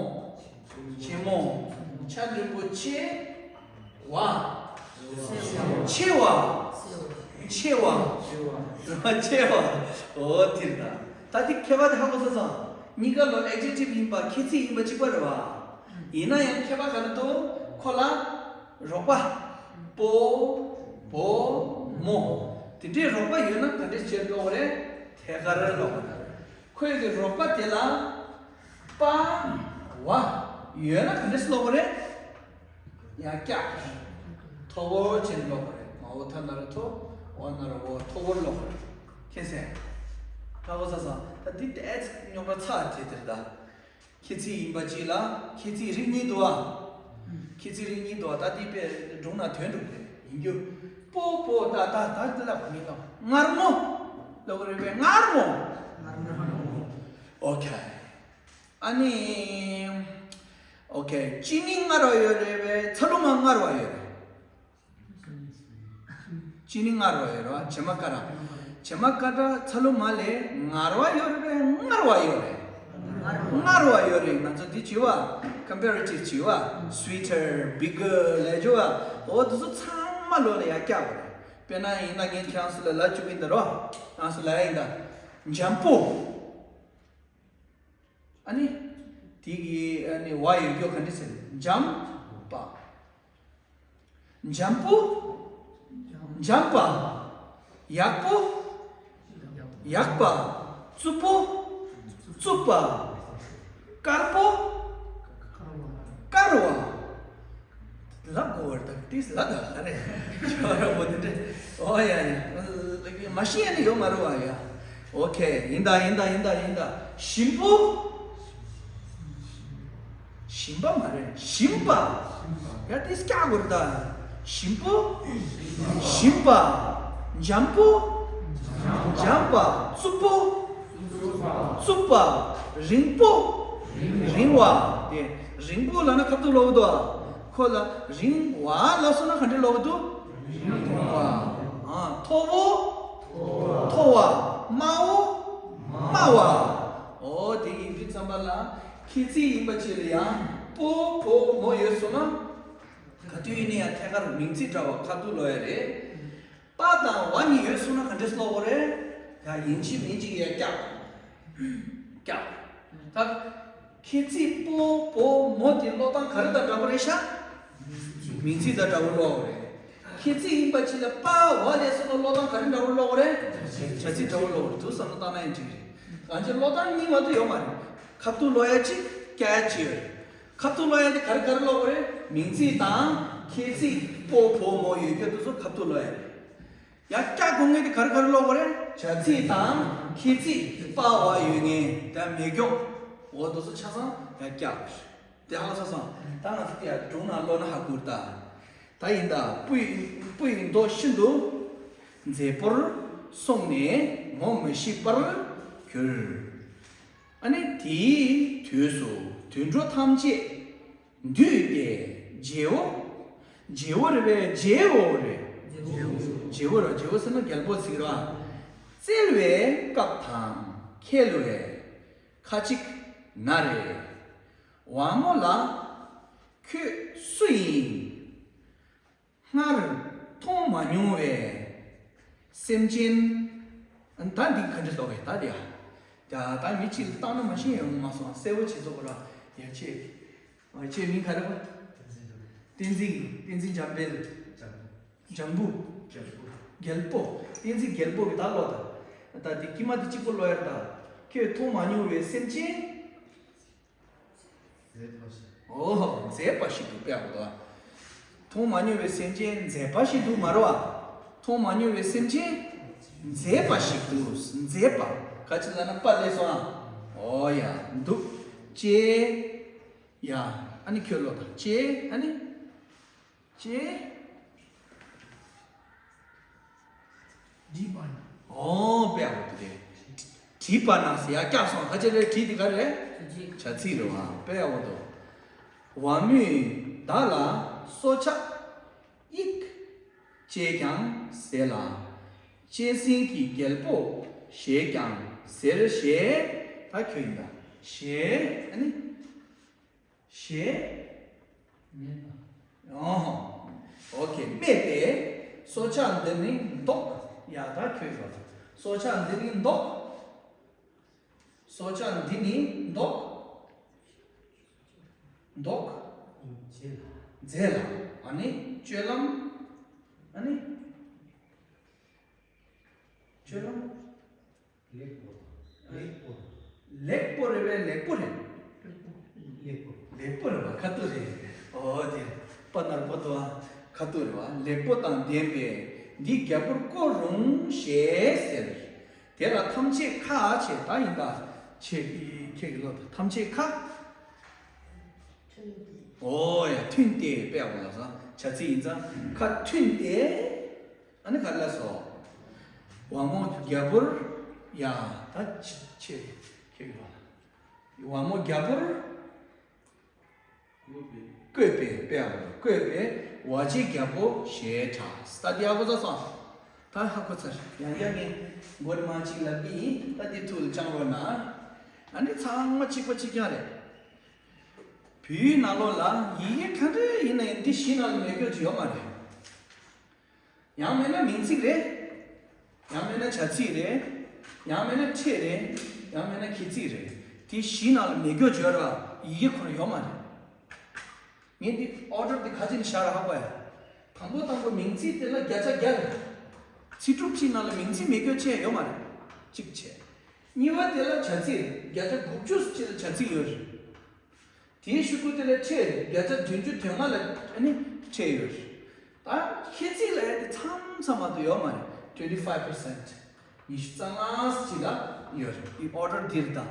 ཆེན་མོ། ཆ་འགྲེང་བུ་ཆེ། བ། ཆེ་བ། ཆེ་བ། ཆེ་བ། ཆེ་བ། འོ་དེ་རེད་ད། ད་དེ་ཁྱད་པར་དེ་ཧ་གོ་སོང་ཙང་། གཉིས་ཀ་ལོ་adjective ཡིན་པ་ཁྱད་ཚིག་ཡིན་པ་གཅིག་པ་རེད་བ། ཡིན་ན་ཡང་ཁྱད་པར་ག་རེ་འདུག་ཁོ་ལ་རོགས་པ། པོ། བོ། མོ། དེ་འདྲའི་རོགས་པ་ཡོད་ན་ག་འདྲས་བྱས་ཀློག་པ་རེད། ཐད་ཀར་ཀློག་པ་རེད། ཁོའི་གི་རོགས་པ་དེ་ལ་པ། བ། ཡོད་ན་ག་འདྲས་ཀློག་པ་རེད། ཡང་བཀྱག་མཐོ་བོར་བྱས་ནས་ཀློག་པ་རེད། མའོ་ཐ་ན་རོ་མཐོ། ཝ་ན་རོ་ཝོ། མཐོ་བོར་ཀློག་པ་རེད། མཁྱེན་སོང་། ཧ་གོ་སོང་ཙང་། ད་འདི་ཏོག་ཙམ་རྙོག་དྲ་ཚ་དེ་དེར་ད། ཁྱད་ཚིག་ཡིན་པ་གཅིག་ལ་ཁྱད་ཚིག་རིགས་གཉིས་འདུག་ཨ། ཁྱད་ཚིག་རིགས་གཉིས་འདུག་ཨ། ད་འདི་དཔེ་སྒྲུང་ནང་དོན་འགྲུབ་རེད། ཡིན་རྒྱུ། པོ་པོ་ད་ད་ད་འདི་ལ་གོ་མི་ལོ། མངར་མོ་ལབ་པ་རེད་པས། མངར་མོ། ཨོ་ཁེ། ཨ་ནི། ཨོ་ཁེ། གཅིན་སྙི་མངར་བ་ཡོད་རེད་པས། ཚ་ལུ་མ་མངར་བ་ཡོད་རེད། གཅིན་སྙི་མངར་བ་ཡོད་རེད་བ། བྱེ་མ་ཀ་ར། བྱེ་མ་ཀ་ར་ཚ་ལུ་མ་ལས་མངར་བ་ཡོད་རེད་པས། མངར་བ་ཡོད་རེད། མངར་བ་ཡོད་རེད། ང་ཚོ་འདི་བྱེད་པ། comparative བྱེད་པ། sweeter, bigger ལབ་བྱེད་པ། འོ་དེ་ཚོ་ཚང་མ་ལོ་ལ་ཡར་བཀྱག་པ་རེད། དཔེར་ན་ཡིན་ན་ངས་ཁྱེད་རང་ཚོ་ལ་ལབ་བཅུག་གིན་ད་རོ། ཁྱེད་རང་ཚོ་ལ་ཡིན་ད། འཇམ་པོ། ཨ་ནི། དེ་གི་ཨ་ནི་བ་ཡོད་རྒྱུ་ག་འདྲ་ཟེར། འཇམ་པ། འཇམ་པོ། འཇམ་པ། ཡག་པོ། ཡག་པ། རྩུབ་པོ། རྩུབ་པ། དཀར་པོ། དཀར་བ། ལབ་དགོས་པ་རེད་ད། ཏིས་ལབ་ད་ག་རེ། ཁྱོད་རང་པོ་དེ་འདྲ། ཨོ་ཡ་ཡ། མ་ཤེས་ཡ་ནི་ཡོད་མ་རེད་བ་ཡ། ཨོ་ཁེ། ཡིན་ད་ཡིན་ད་ཡིན་ད་ཡིན་ད། ཞིམ་པོ། ཞིམ་པ་མ་རེད། ཞིམ་པ། ཡ་ཏིས་སྐྱག་དགོས་རེད་ད། ཞིམ་པོ། ཞིམ་པ། འཇམ་པོ། འཇམ་པ། རྩུབ་པོ། རྩུབ་པ། རིང་པོ། རིང་བ། དེ་རིང་པོ་ལབ་ན་ཁ་ཐུག་ལབ་འདུག་ཨ། ཁོ་ལ་རིང་བ་ལབ་སོང་ན་ག་འདྲ་ལབ་འདུག་རིང་བ། ཨ། མཐོ་བོ། མཐོ་བ། དམའ་བོ། དམའ་བ། འོ་དེ་ཡིན་དུས་ཙམ་པ་ལ་ཁྱད་ཚིག་ཡིན་པ་ཅིག་ལ་ཡང་པོ་བོ་མོ་ཡོད་སོང་ན། ག་དུས་ཡིན་ན་ཡང་ཐད་ཀར་མིང་ཚིག་འདྲ་བ་ཁ་ཐུག་ལབ་ཡ་རེད། པ་དང་བ་གཉིས་ཡོད་སོང་ན་ག་འདྲས་ཀློག་པ་རེད། ཡ་ཡིན་གཅིག་མིན་གཅིག་ཡ་བཀྱག་བཀྱག་ད་ཁྱད་ཚིག་པོ་བོ་མོ་དེ་ཀློག་སྟངས་ག་རེ་དང་འདྲ་པོ་རེད་ཤག་མིང་ཚིག་དང་འདྲ་པོ་ཀློག་པ་རེད། ཁྱད་ཚིག་ཡིན་པ་ཅིག་ལ་པ་བ་ལས་སོགས་ཀློག་སྟངས་ག་རེ་འདྲ་བོ་ཀློག་དགོས་རེད། བྱ་ཚིག་འདྲ་བོ་ཀློག་དགོས་རེད། དུ་བསམ་བློ་བཏང་ན་ཡང་འགྲིག་རེད། གང་ཅི་ཀློག་སྟངས་གཉིས་མ་གཏོགས་ཡོད་མ་རེད། ཁ་ཐུག་ཀློག་ཡ་གཅིག་རྒྱག་ཡ་གཅིག་ཡོད་རེད། ཁ་ཐུག་ཀློག་ཡ་དེ་ག་རེ་ག་རེ་ཀློག་དགོས་རེད། མིང་ཚིག་དང་ཁྱད་ཚིག་པོ་བོ་མོ་ཡོད་རྒྱུ་དེ་ཚོ་ཁ་ཐུག་ཀློག་ཡ་རེད། ཡང་བཀྱག་དགོས་ངེས་དེ་ག་རེ་ག་རེ་ཀློག་དགོས་རེད། བྱ་ཚིག་དང་ཁྱད་ཚིག་པ་བ་ཡོད་ངེས་དེ་མེད་རྒྱུ། འོ་དེ་ཚོ་ཆ་ཚང་ཡང་བཀྱག་དགོས་རེད། དེ་ཧ་ལ་ས་སོང་། ད་ང་ཚོ་དེ་ཡང་སྒྲུང་ནང་ཀློག་ན་ཧ་གོ་རེད་ད། ད་ཡིན་ད། སྤུ་ཡི་སྤུ་ཡི་མདོག་ཤིན་ཏུ་མཛེས་པོར་སོང་ནས་ངོ་མི་ཤེས་པར་གྱུར། ཨ་ནི་དེའི་དུས་སུ་དུད་འགྲོ་ཐམས་ཅད་འདུས་ཏེ་རྗེ་བོ། རྗེ་བོ་རེད་པས། རྗེ་བོ་རེད། རྗེ་བོ་རེད། རྗེ་བོ་ཟེར་ན་རྒྱལ་པོ་ཟེར་གི་རེད་པ། བཙལ་བའི་སྐབས་དང་ཁེལ་བས་ཁ་ཅིག་ན་རེ། དབང་མོ་ལ། ཁྱོད་སུ་ཡིན། སྔར་མཐོང་མ་མྱོང་བའི་སེམས་ཅན། ད་འདི་ག་འདྲ་ལབ་པས་ད་འདི་ཡ། ད་ད་མི་གཅིག་ལ་བཏང་ན་མ་ཤེས་ཡོང་མ་སོང་། གསལ་པོ་བྱེད་ཚོགས་ར་ཡ་ཆེ། ཨ་ཆེ་མིང་ག་རེ་བ། བསྟན་འཛིན། བསྟན་འཛིན་འཇམ་དཔལ། འཇམ་བུ། རྒྱལ་པོ། བསྟན་འཛིན་རྒྱལ་པོ་གི་ད་ལོ་ད། ད་འདི་དཀྱིལ་མ་འདི་གཅིག་པོ་ཀློག་ཡ་ད། ཁྱོད་མཐོང་མ་མྱོང་བའི་སེམས་ཅན། མཛེས་པ་ཞིག་འོ། མཛེས་པ་ཞིག་ཏུ་དཔེ་ཡག་པོ་འདུག་མཐོང་མ་མྱོང་བའི་སེམས་ཅན་མཛེས་པ་ཞིག་ཏུ་མ་རེད་པ། མཐོང་མ་མྱོང་བའི་སེམས་ཅན་མཛེས་པ་ཞིག་ཏུ། མཛེས་པ་ག་ཅི་ལབ་ན་པ་ལས་སོང་ཨ། འོ་ཡ་འདུག་ཅེས། ཡ་ཨ་ནི་ཁྱོད་ཀློག་དང་ཅེས་ཨ་ནི། ཅེས། བྲིས་པ་ན། ཨོ་དཔེ་ཡག་པོ་འདུག་སྟེ། བྲིས་པ་ན་ཟེར་ཡ་བཀྱག་སོང་། ག་ཅི་རེད། བྲིས་དེ་ག་རེད། བྱ་ཚིག་རེད་པ། དཔེ་ཡག་པོ་འདུག་བ་མོས་བདག་ལ་སྲོག་ཆགས་དབྱིག་ཅེས་ཀྱང་ཟེར་ལ། གཅན་གཟན་གྱི་རྒྱལ་པོ་ཞེས་ཀྱང་ཟེར་ཞེས། ད་ཁྱོད་ཡིན་ད་ཞེས་ཨ་ནི། ཞེས། སྨྲས་པ། ཨོ། ཨོ་ཁེ། སྨྲས་ཏེ། སྲོག་ཆགས་འདི་ནི་མདོག་ཡ་ད་ཁྱོད་ཡོད། སྲོག་ཆགས་འདི་ནི་མདོག་སྲོག་ཆགས་འདི་ནི་མདོག་མདོག་མཛེས་ལ། ཨ་ནི་སྤྱོད་ལམ། ཨ་ནི། སྤྱོད་ལམ། ལེགས་པོ། ལེགས་པོ། ལེགས་པོ་རེད་པས། ལེགས་པོ་རེད། ལེགས་པོ། ལེགས་པོ་རེད་པ། ཁ་ཐུག་རེད། ཨོ་དེ། པ་ནར་པོ་ཏོ་ཨ། ཁ་ཐུག་རེད་པ། ལེགས་པོ་དང་ལྡན་པས་འདི་རྒྱལ་པོར་བསྐོ་རུང་ཞེས་ཟེར། དེ་ལ་ཐམས་ཅད་ཁ་ཆེ་ད་ཡིན་ད། ཆེ་ཁྱེད་ཀྱི་ལོ་ད་ཐམས་ཅད་ཁ། ཨོ་ཡ་མཐུན་ཏེ་དཔེ་ཡག་པོ་ལབ་སོང་། བྱ་ཚིག་ཡིན་ཙང་ཁ་མཐུན་ཏེ། ཨ་ནི་ག་རེ་ལབ་སོང་། དབང་མོ་རྒྱལ་པོར། ཡ་ད་ཆེ་ཆེ་ཁྱེད་ཀྱི་བ། དབང་མོ་རྒྱལ་པོར་བསྐོས་པའི། དཔེ་ཡག་པོ། བསྐོས་པའི་བ་ཅན་རྒྱལ་པོ་ཞེས་གྲགས། ད་འདི་ཡག་པོ་ཚར་སོང་། ད་ཧ་གོ་ཚར། ཡང་བསྐྱར་ངས་མགོ་ནས་མར་ཅིག་ལབ་ཀྱི་ཡིན། ད་འདི་ཐུགས་ལ་བཅངས་རོགས་གནང་། ཨ་ནི་ཚང་མ་གཅིག་པ་གཅིག་རྐྱང་རེད། བོད་ཡིག་ནང་ལོགས་ལ་ཡི་གེ་ག་འདྲ་ཡིན་ན་ཡང་འདི་བཞི་ནང་ལ་མེད་རྒྱུ་ཅིག་ཡོད་མ་རེད། ཡང་མིན་ན་མིང་ཚིག་རེད། ཡང་མིན་ན་བྱ་ཚིག་རེད། ཡང་མིན་ན་ཕྲད་རེད། ཡང་མིན་ན་ཁྱད་ཚིག་རེད། དེ་བཞི་ནང་ལ་མེད་རྒྱུ་ཅིག་ཡོད་རེད་པ། ཡི་གེ་ཁོ་རང་ཡོད་མ་རེད། ངས་འདི་ཨོ་ཌར་འདི་ག་ཅིག་ནས་བཞག་རེད་ཧ་གོ་ཡ། དང་པོ་དང་པོ་མིང་ཚིག་དེ་ལ་བརྒྱ་ཆ་བརྒྱ་རེད། ཚིག་གྲུབ་གཅིག་ནང་ལ་མིང་ཚིག་མེད་རྒྱུ་ཅིག་ཡོད་མ་རེད། གཅིག་བྱས། གཉིས་པ་དེ་ལ་བྱ་ཚིག་རེད། བརྒྱ་ཆ་དགུ་བཅུ་ཅིག་ལ་བྱ་ཚིག་ཡོད་རེད། དེའི་གཞུག་གུ་དེ་ལ་ཕྲད་རེད། བརྒྱ་ཆ་བདུན་ཅུ་དོན་ལྔ་ལ་ཨ་ནི་ཕྲད་ཡོད་རེད། ད་ཁྱད་ཚིག་ལབ་ཡ་དེ་མཚམས་མཚམས་མ་གཏོགས་ཡོད་མ་རེད། twenty five percent། ཉི་ཤུ་རྩ་ལྔ་ཅིག་ལ་ཡོད་རེད། དེ་ཨོ་ཌར་འདི་རེད་ད།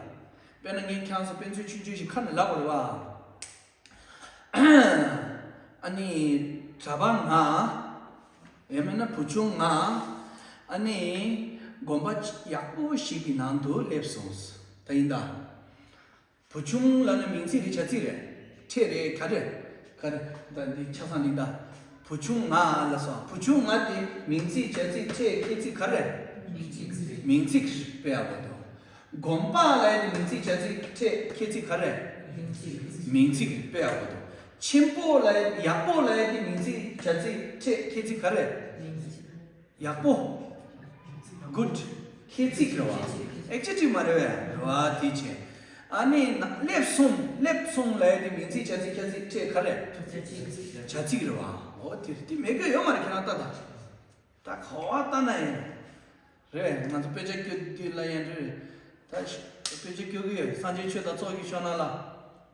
དཔེར་ན་ངས་ཁྱེད་རང་ཚོ་དཔེ་མཛོད་ཆུང་ཆུང་ཞིག་ཁ་ནས་ལབ་དགོས་རེད་པ། ཨ་ནི་གྲྭ་པ་ང་། ཡང་མིན་ན་བུ་ཆུང་ང་། ཨ་ནི་དགོན་པ་ཡག་པོ་ཞིག་གི་ནང་དུ་སླེབས་སོང་། ད་ཡིན་ད། བུ་ཆུང་ལབ་ན་མིང་ཚིག་རེད། བྱ་ཚིག་རེད། ཕྲད་རེད། ག་རེ། ག་རེ། ད་འདི་ཆ་ཚང་ལིང་ད། བུ་ཆུང་ང་ལབ་སོང་། བུ་ཆུང་ང་དེ་མིང་ཚིག་བྱ་ཚིག་ཕྲད་ཁྱད་ཚིག་ག་རེ། མིང་ཚིག་རེད། དཔེ་ཡག་པོ་འདུག་དགོན་པ་ལབ་ཡ་དེ་མིང་ཚིག་བྱ་ཚིག་ཕྲད་ཁྱད་ཚིག་ག་རེ། མིང་ཚིག་རེད། དཔེ་ཡག་པོ་འདུག་ཆེན་པོ་ལབ་ཡ། ཡག་པོ་ལབ་ཡ་དེ་མིང་ཚིག་བྱ་ཚིག་ཕྲད་ཁྱད་ཚིག་ག་རེ། ཡག་པོ། good། ཁྱད་ཚིག་རེད་པ། adjective་མ་རེད་པས། རེད་པ། དེ་བྱས། ཨ་ནི་ན་སླེབས་སོང་། སླེབས་སོང་ལབ་ཡ་དེ་མིང་ཚིག་བྱ་ཚིག་ཁྱད་ཚིག་ཕྲད་ག་རེ། བྱ་ཚིག་རེད་བ། འོ་དེ་རེད། དེ་མེད་དགོས་ཡོད་མ་རེད། ཁྱེད་རང་ལྟ་ད། ད་ག་བ་ལྟ་ན་ཡིན། རེད། ང་ཚོ་དཔེ་ཆ་སྐྱོར་དུས་ལ་ཡང་རེད། ད་དཔེ་ཆ་སྐྱོར་གི་ཡོད། སངས་རྒྱས་ཆོས་དང་ཚོགས་ཀྱི་ཕྱོགས་ན་ལ།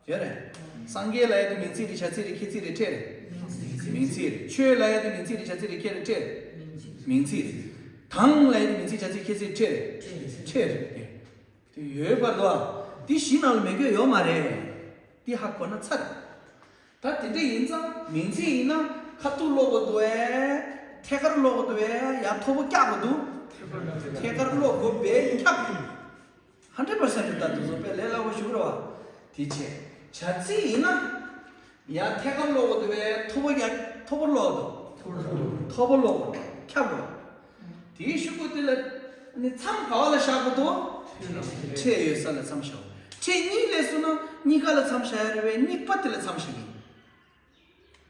ཡོད་རེད། སངས་རྒྱས་ལབ་ཡ་དེ་མིང་ཚིག་རེད། བྱ་ཚིག་རེད། ཁྱད་ཚིག་རེད། ཕྲད་རེད། མིང་ཚིག་རེད། ཆོས་ལབ་ཡ་དེ་མིང་ཚིག་རེད། བྱ་ཚིག་རེད། ཁྱད་རེད། ཕྲད་རེད། མིང་ཚིག་རེད། དང་ལབ་ཡ་དེ་མིང་ཚིག་བྱ་ཚིག་ཁྱད་ཚིག་ཕྲད་རེད། ཕྲད་རེད། དེ་ཡོད་པར་དུ་དེ་གཞི་ནང་ལ་མེད་དགོས་ཡོད་མ་རེད། དེ་ཧ་གོ་ན་ཚར། ད་དེ་འདྲ་ཡིན་ཙང་མིང་ཚིག་ཡིན་ན་ཁ་ཐུག་ཀློག་དགོས་འདུག་བས། ཐད་ཀར་ཀློག་དགོས་འདུག་བས། ཡང་མཐོ་པོ་བཀྱག་དགོས་འདུག་ཐད་ཀར་ཀློག་དགོས་པས་ཁྱབ། ཧན་ཌེ་ཌི་པར་སེན་ཊི་རེད། ད་དེ་ཚོ་དཔེ་ལས་སླ་པོ་ཞིག་རེད་བ། དེ་བྱས། བྱ་ཚིག་ཡིན་ན། ཡང་ཐད་ཀར་ཀློག་དགོས་འདུག་བས། མཐོ་པོ་ཡ། མཐོ་པོ་ཀློག་དགོས་འདུག་མཐོ་པོ་ཀློག་དགོས་འདུག་ཁྱབ་རོགས། དེའི་ཤུགས་པོ་དེ་ལ་ནི་མཚམས་ག་བ་ལ་བཞག་དགོས་འདུག་ཕྲད་ཡོད་ས་ལ་མཚམས་བཞག་ཕྲད་གཉིས་སླེབས་སོང་ན་གཉིས་ཀ་ལ་མཚམས་བཞག་ཡ་རེད་བས། གཉིས་པ་དེ་ལ་མཚམས་བཞག་གི་ཡིན།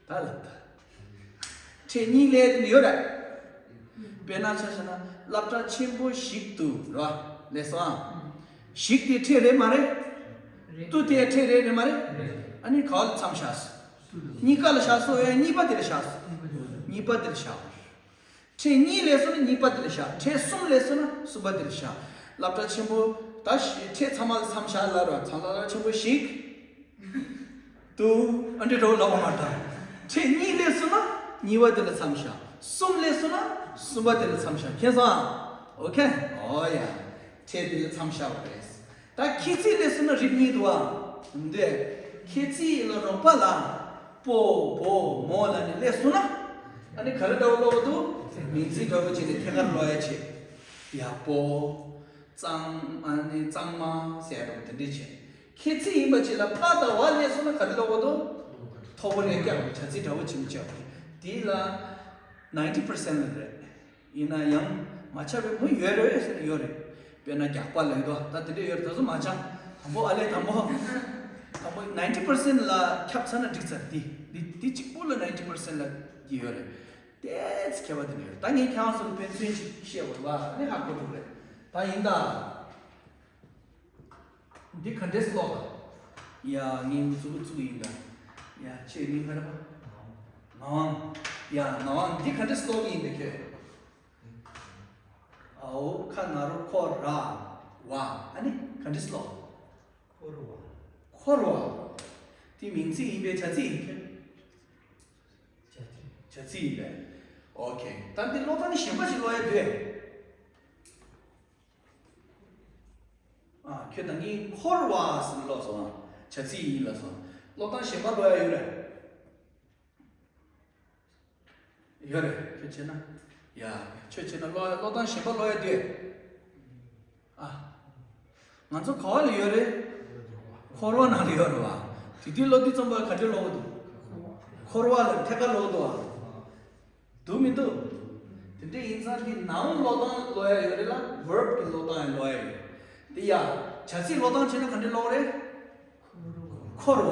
ད་ལབ་ད། ཕྲད་གཉིས་སླེབས་དེ་ཡོད་རེད། དཔེར་ན་ཆ་བཞག་ན་སློབ་གྲྭ་ཆེན་པོ་ཞིག་ཏུ་རེད་བ། ལགས་སོ། ཨང་། ཞིག་དེ་ཕྲད་རེད་མ་རེད། རེད། ཏུ་དེ་ཕྲད་རེད། རེད་མ་རེད། རེད། ཨ་ནི་ག་བ་ལ་མཚམས་བཞག་སོང་། གཉིས་ཀ་ལ་བཞག་སོང་བས་གཉིས་པ་དེ་ལ་བཞག་སོང་། གཉིས་པ་དེ་ལ་བཞག་ཕྲད་གཉིས་སླེབས་སོང་ན་གཉིས་པ་དེ་ལ་བཞག་ཕྲད་གསུམ་སླེབས་སོང་ན་གསུམ་པ་དེ་ལ་བཞག་སློབ་གྲྭ་ཆེན་པོ་ད་ཕྲད་ཚང་མ་ལ་མཚམས་བཞག་ལབ་རོགས། ཚང་མ་སློབ་གྲྭ་ཆེན་པོ་ཞིག་ཏུ་ཨ་འདྲ་འགྲོ་ལབ་པ་མ་རེད། ད་ཕྲད་གཉིས་སླེབས་སོང་ན་གཉིས་པ་དེ་ལ་མཚམས་བཞག་གསུམ་སླེབས་སོང་ན་གསུམ་པ་དེ་ལ་མཚམས་བཞག་མཁྱེན་སོང་ཨ། ཨོ་ཁེ། ཨོ་ཡ། ཕྲད་དེ་ལ་མཚམས་བཞག་པ་རེད། ད་ཁྱད་ཚིག་སླེབས་སོང་ན་རིགས་གཉིས་འདུག་ཨ། འདི་ཁྱད་ཚིག་ལ་རོགས་པ་ལ་པོ་བོ་མོ་ལ་ནི་སླེབས་སོང་ན། ཨ་ནི་ག་རེ་འདྲ་བོ་ཀློག་འདུག་མིང་ཚིག་འདྲ་བོ་བྱས་ནས་ཐད་ཀར་ཀློག་ཡ་བྱེད། ཡ། པོ། གཙང་། ཨ་ནི་གཙང་མ་ཟེར་ཡ་འདྲ་བོ་དེ་འདྲས་བྱེད། ཁྱད་ཚིག་ཡིན་པ་ཅིག་ལ་པ་དང་བ་སླེབས་སོང་ན་ག་རེ་ཀློག་འདུག་མཐོ་པོ་རེ་བཀྱག་བྱ་ཚིག་འདྲ་བོ་བྱེད་མི་བྱ་བ་དེ་ལ་ནའིན་ཊི་པར་སེན་ཊི་ལ་རེད། ཡིན་ན་ཡང་མ་ཆགས་པའི་མུ་ཡོད་རེད་ཟེར་ན་ཡོད་རེད། དཔེར་ན་རྒྱག་པ་ལབ་ཡོད་དོ། ད་དེ་འདྲ་ཡོད་རེད། ད་གཟོད་མ་ཆགས། དང་པོ་ཨ་ལས་དང་པོ། དང་པོ་ནའིན་ཊི་པར་སེན་ཊི་ལ་ཁྱབ་ཚར་ན་འགྲིག་ཚར། འདི་འདི་འདི་གཅིག་པུ་ལ་ནའིན་ཊི་པར་སེན་ཊི་ལ་འདི་ཡོད་རེད། ཏོག་ཙམ་ཁྱད་པར་དེ་འདྲ་ཡོད་རེད། ད་ངས་ཁྱེད་རང་ཚོ་ལ་དཔེ་མཚོན་ཅིག་བཤད་དགོས་པ་ནི་ཧ་གོ་ཐུབ་རེད། ད་ཡིན་ད། འདི་ག་འདྲས་ཀློག་པ། ཡ། ངའི་མཛུབ་གུ་བཙུགས་ཡིན་ད། ཡ། ཁྱེད་མིང་ག་རེ་པ། ངག་དབང་། ཡ། ངག་དབང་། འདི་ག་འདྲས་ཀློག་གི་ཡིན་པས་ཁྱོད། འའོ་ཁ་ན་རོ་ཁོ་ར་བ། ཨ་ནི་ག་འདྲས་ཀློག་འཁོར་བ། འཁོར་བ། དེ་མིང་ཚིག་ཡིན་པས་བྱ་ཚིག་ཡིན་ཁྱོད། བྱ་ཚིག་ཡིན་པས། ཨོ་ཁེ། ད་འདི་ཀློག་སྟངས་ནི་གཞན་པ་ཞིག་ཀློག་ཡ་འདུག་ཨ། ཁྱོད་ད་གིན་འཁོར་བ་ཟེར་ནས་ཀློག་སོང་ཨ། བྱ་ཚིག་ཡིན་ལབ་སོང་། ཀློག་སྟངས་གཞན་པ་ཀློག་ཡ་ཡོད་རེད། ཡོད་རེད། ཁྱོད་བྱས་ན། ཡ། ཁྱོད་བྱས་ན་ཀློག་ཡ་ཀློག་སྟངས་གཞན་པ་ཀློག་ཡ་འདུག་ཨ། ང་ཚོ་ག་བ་ལ་ཡོད་རེད། འཁོར་བ་ནང་ལ་ཡོད་རེད་བ། དེ་དུས་ཀློག་དུས་ཙམ་པ་ག་འདྲས་ཀློག་གི་འདུག་འཁོར་བ་ལ་ཐད་ཀར་ཀློག་གི་འདུག་བ། འདུག་མི་འདུག་དེ་འདྲ་ཡིན་ཙང་འདི་ནའུན་ཀློག་སྟངས་ཀློག་ཡ་ཡོད་རེད་ལ། ཝརབ་ཀྱི་ཀློག་སྟངས་ཡང་ཀློག་ཡ་ཡོད་རེད། དེ་ཡ། བྱ་ཚིག་ཀློག་སྟངས་བྱས་ན་ག་འདྲས་ཀློག་རེད། འཁོར་བ།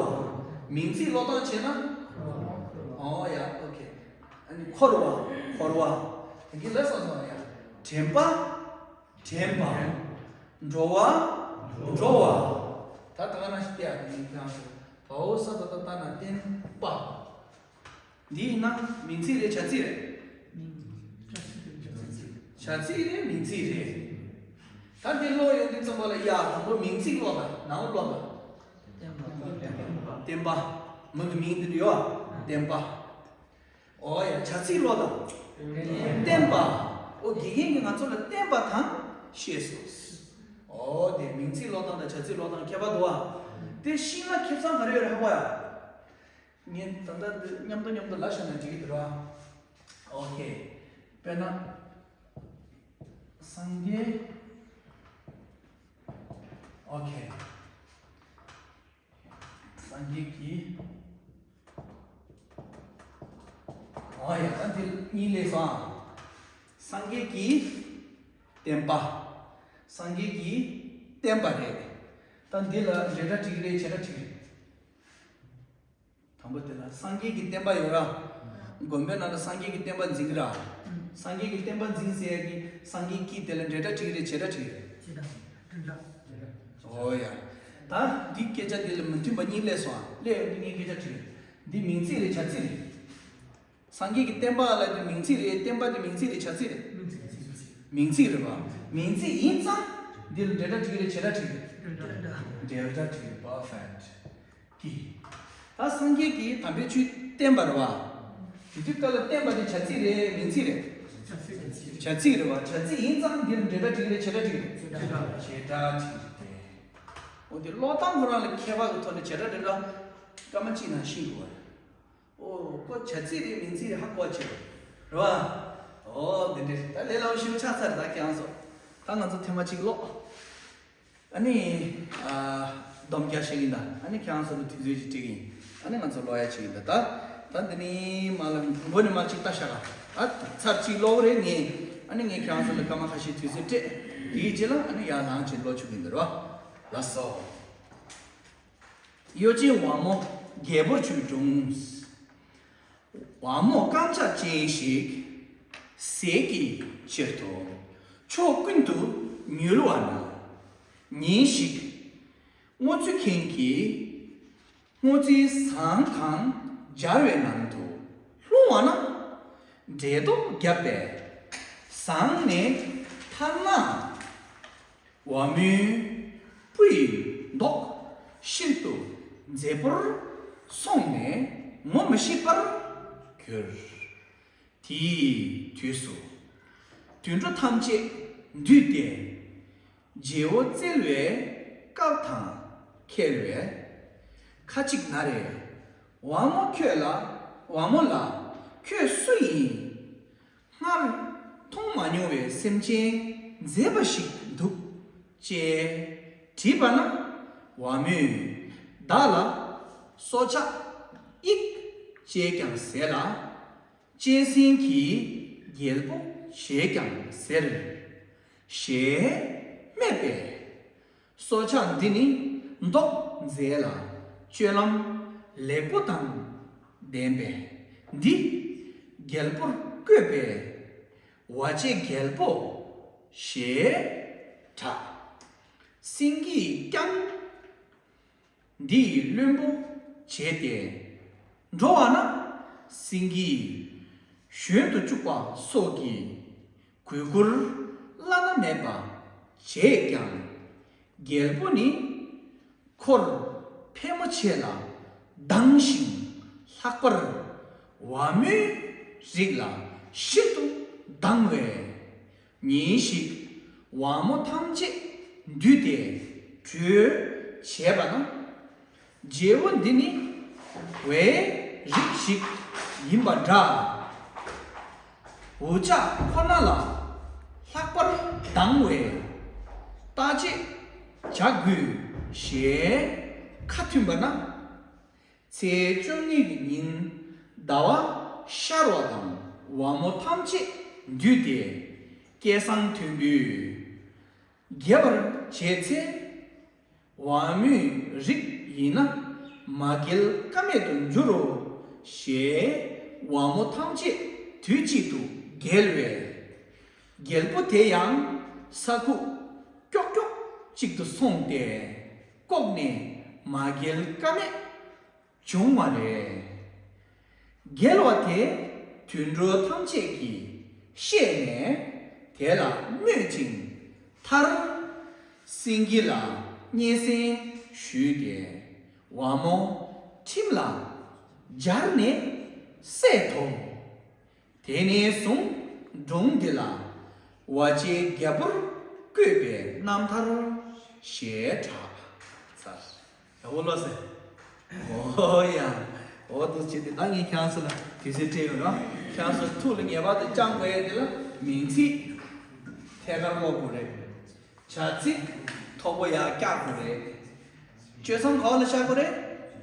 མིང་ཚིག་ཀློག་སྟངས་བྱས་ན། ཨོ་ཡ། ཨོ་ཁེ། ཨ་ནི་འཁོར་བ། འཁོར་བ། དེ་གི་ལས་སོང་སོང་ཡ། དྲན་པ། དྲན་པ། འགྲོ་བ། འགྲོ་བ། ད་ད་ག་ནང་བཞིན་བལྟས་ཡ་དེ་མིང་ཚང་སོ། བའོ་ས་ད་ད་ད་ན་བརྟན་པ། འདི་ཡིན་ན་མིང་ཚིག་རེད་བྱ་ཚིག་རེད། བྱ་ཚིག་རེད་མིང་ཚིག་རེད། ད་འདི་ཀློག་ཡོང་དུས་ཙམ་པ་ལ་ཡ་དང་པོ་མིང་ཚིག་ཀློག་དང་ནའུན་ཀློག་དང་། བརྟན་པ། མི་གི་མིང་འདི་ཡོད་ཨ། བརྟན་པ། ཨོ་ཡ། བྱ་ཚིག་ཀློག་དང་། བརྟན་པ། ཨོ་དགེ་རྒན་གྱིས་ང་ཚོ་ལ་བརྟན་པ་དང་ཤེས་སོ། ཨོ་དེ་མིང་ཚིག་ཀློག་སྟངས་དང་བྱ་ཚིག་ཀློག་སྟངས་ཁྱད་པར་འདུག་ཨ། དེ་ཤེས་ན་ཁེ་བཟང་ག་རེ་ཡོད་རེད་ཧ་གོ་ཡ། ངས་ད་ལྟ་འདི་མཉམ་དུ་མཉམ་དུ་ལབ་བཞག་ན་འགྲིག་གི་འདུག་ར། ཨོ་ཁེ། དཔེར་ན། སངས་རྒྱས། ཨོ་ཁེ། སངས་རྒྱས་ཀྱིས། ཨོ་ཡ། ད་འདི་གཉིས་ལས་སོང་ཨ། སངས་རྒྱས་ཀྱིས་བསྟན་པ། སངས་རྒྱས་ཀྱིས་བསྟན་པ་རེད། ད་འདི་ལ་འབྲེལ་སྒྲ་འགྲིག་རེད་བྱེད་སྒྲ་འགྲིག་རེད། དང་པོ་དེ་ལ་སངས་རྒྱས་ཀྱི་བསྟན་པ་ཡོད་ར། དགོན་པའི་ནང་ལ་སངས་རྒྱས་ཀྱི་བསྟན་པ་འཛིན་གྱི་ར། སངས་རྒྱས་ཀྱི་བསྟན་པ་འཛིན་ཟེར་ཡ་གི་སངས་རྒྱས་ཀྱི་དེ་ལ་འབྲེལ་སྒྲ་འགྲིག་རེད་བྱེད་སྒྲ་འགྲིག་རེད། ཨོ་ཡ། ད་འདི་སྐད་ཆ་འདི་ལ་མི་མཐུན་པ་གཉིས་སླེབས་སོང་ཨ། སླེབས་ཡོང་དུས་ངས་སྐད་ཆ་དྲིས། འདི་མིང་ཚིག་རེད་བྱ་ཚིག་རེད། སངས་རྒྱས་ཀྱི་བསྟན་པ་ལ་དེ་མིང་ཚིག་རེད། བསྟན་པ་དེ་མིང་ཚིག་རེད་བྱ་ཚིག་རེད། མིང་ཚིག་རེད་པ། མིང་ཚིག་ཡིན་ཙང་འདི་ལ་འབྲེལ་སྒྲ་བྲིས་རེད་བྱེད་སྒྲ་བྲིས་རེད། འབྲེལ་སྒྲ་བྲིས་རེད། པར་ཕེག་ཊི། ཀྱི། ད་སངས་རྒྱས་ཀྱིས་དམ་པའི་ཆོས་བསྟན་པ་རེད་པ། དེ་དུས་སྐབས་ལ་བསྟན་པ་དེ་བྱ་ཚིག་རེད་མིང་ཚིག་རེད། བྱ་ཚིག་རེད་པ། བྱ་ཚིག་ཡིན་ཙང་འདི་ལ་འབྲེལ་སྒྲ་བྲིས་རེད་བྱེད་སྒྲ་བྲིས་རེད། བྱེད་སྒྲ་བྲིས་རེད། འོ་དེ་ཀློག་སྟངས་ཁོ་རང་ལ་ཁྱད་པར་གྱི་ཐོག་ནས་བྱེད་སྒྲ་འབྲེལ་སྒྲ་སྐར་མ་གཅིག་ནང་ཤེས་དགོས་པ་རེད། ཨོ་ཁོ་བྱ་ཚིག་རེད་མིང་ཚིག་རེད་ཧ་གོ་བ་བྱེད་རེད་པ། ཨོ་འདི་འདྲ་ད་ལས་སླ་པོ་ཞེ་པོ་ཆགས་ཚར་རེད། ད་ཁྱེད་རང་ཚོ་ད་ང་ཚོ་ཐེངས་མ་གཅིག་ཀློག་ཨ་ནི་ཨ་སྡོམ་རྒྱག་ཤེས་ཀྱི་ཡིན་ད། ཨ་ནི་ཁྱེད་རང་ཚོ་ལ་དུས་ཚོད་ཅིག་སྤྲད་ཀྱི་ཡིན། ཨ་ནི་ང་ཚོ་ཀློག་ཡ་བྱེད་ཀྱི་ཡིན་ད། ད་ད་འདི་ནི་མ་ལ་མགོ་ནས་མར་ཅིག་ལྟ་ཤག་ཨ་ཚར་གཅིག་ཀློག་རེད་ངས། ཨ་ནི་ངས་ཁྱེད་རང་ཚོ་ལ་སྐར་མ་ཁ་ཤས་དུས་ཚོད་སྤྲད། དེའི་རྗེས་ལ་ཨ་ནི་ཡར་ལངས་བྱས་ཀློག་ཆོག་གི་ཡིན་ད་རེད་པ། ལགས་སོ། གཡོ་ཅན་དབང་མོ་རྒྱལ་པོར་གྱུར་འགྲོ། དབང་མོ་རྐང་ལྕགས་ཅན་ཞིག་ཟས་ཀྱི་ཕྱིར་དུ་ཕྱོགས་ཀུན་ཏུ་ཉུལ་བ་ན། ཉིན་ཞིག་སྔོ་ཚོད་མཁན་གྱིས་སྔོ་ཚོད་ཟངས་དང་སྦྱར་བའི་ནང་དུ་ལྷུང་བ་ན། འགྲེ་ལྡོག་བརྒྱབ་པས་ཟངས་ནས་ཐར་ན། དབང་མོའི་སྤུ་ཡི་མདོག་ཤིན་ཏུ་མཛེས་པོར་སོང་ནས་ངོ་མི་ཤེས་པར་གྱུར། དེའི་དུས་སུ་དུད་འགྲོ་ཐམས་ཅད་འདུས་ཏེ་རྗེ་བོ་བཙལ་བའི་སྐབས་དང་འཁེལ་བས། ཁ་ཅིག་ན་རེ་དབང་མོ་ཁྱོད་ལ་དབང་མོ་ལ་ཁྱོད་སུ་ཡིན། སྔར་མཐོང་མ་མྱོང་བའི་སེམས་ཅན་མཛེས་པ་ཞིག་འདུག་ཅེས་དྲིས་པ་ན། དབང་མོས་བདག་ལ་སྲོག་ཆགས་དབྱིག་ཅེས་ཀྱང་ཟེར་ལ། གཅན་གཟན་གྱི་རྒྱལ་པོ་ཞེས་ཀྱང་ཟེར། ཞེས་སྨྲས་པས། སྲོག་ཆགས་འདི་ནི་མདོག་མཛེས་ལ་སྤྱོད་ལམ་ལེགས་པོ་དང་ལྡན་པས་འདི་རྒྱལ་པོར་བསྐོས་པས་བ་ཅའི་རྒྱལ་པོ་ཞེས་གྲགས། སེང་གེས་ཀྱང་འདི་ཡི་བློན་པོ་བྱས་ཏེ་འགྲོ་བ་ན། སེང་གེས་ཞོན་དུ་བཅུག་པ་སོགས་ཀྱི་གུས་བཀུར་བླ་ན་མེད་པ་བྱས་ཀྱང་། རྒྱལ་པོ་ནི་འཁོར་ཕལ་མོ་ཆེ་ལ་སྡང་ཞིང་ལྷག་པར་དབང་མོའི་རིགས་ལ་ཤིན་ཏུ་སྡང་བས། ཉིན་ཞིག་དབང་མོ་ཐམས་ཅད་འདུས་ཏེ་གྲོས་བྱས་པ་ན། རྗེ་བོ་འདི་ནི་བའི་རིགས་ཤིག་ཡིན་པ་འདྲ། འུ་ཅག་ཁོ་ན་ལ་ལྷག་པར་སྡང་བས་བརྟག་དཔྱད་བྱ་དགོས་ཞེས་ཁ་མཐུན་པ་ན། ཚེས་བཅུ་གཉིས་ཀྱི་ཉིན་ཟླ་བ་ཤར་བ་དང་དབང་མོ་ཐམས་ཅད་འདུས་ཏེ་སྐད་གསང་མཐོན་པོས་འགྱེད་པར་བྱས་ཚེ། དབང་མོའི་རིགས་ཡིན་ན་མ་རྒྱལ་ཀ་མེད་དུ་འགྱུར་རོ་ཞེས་དབང་མོ་ཐམས་ཅད་དུས་གཅིག་ཏུ་རྒྱལ་བས། རྒྱལ་པོ་དེ་ཡང་ས་ཁུག་ཀྱོག་ཀྱོག་ཅིག་ཏུ་སོང་སྟེ་ལྐོག་ནས་མ་རྒྱལ་ཀ་མེད་བྱུང་བ་རེད། རྒྱལ་བ་དེ་དུད་འགྲོ་ཐམས་ཅད་ཀྱིས་ཤེས་ནས་དེ་ལ་སྨོད་ཅིང་ཐར། སེང་གེ་ལ་སྙན་སེང་ཞུས་ཏེ་དབང་མོ་ཁྲིམས་ལ་སྦྱར་ནས་བསད་དོ། དེ་ནས་བཟུང་སྒྲུང་འདི་ལ་བ་ཅའི་རྒྱལ་པོར་བསྐོས་པའི་རྣམ་ཐར་ཞེས་གྲགས་ཚར། ཡག་པོ་ལོས་ཟེར། ཨོ་ཡ། འོ་འདུག་བྱས་ཏེ་ད་ངས་ཁྱེད་ཚོ་ལ་དུས་ཚོད་སྤྲད་ཡོད་ར། ཁྱེད་ཚོ་ཐུགས་ལ་ངེས་པར་དུ་བཅངས་དགོས་ཡ་དེ་ལ་མིང་ཚིག་ཐད་ཀར་ཀློག་དགོས་རེད། བྱ་ཚིག་མཐོ་པོ་ཡར་བཀྱག་དགོས་རེད། གཅོད་མཚམས་ག་པ་ལ་བཞག་དགོས་རེད།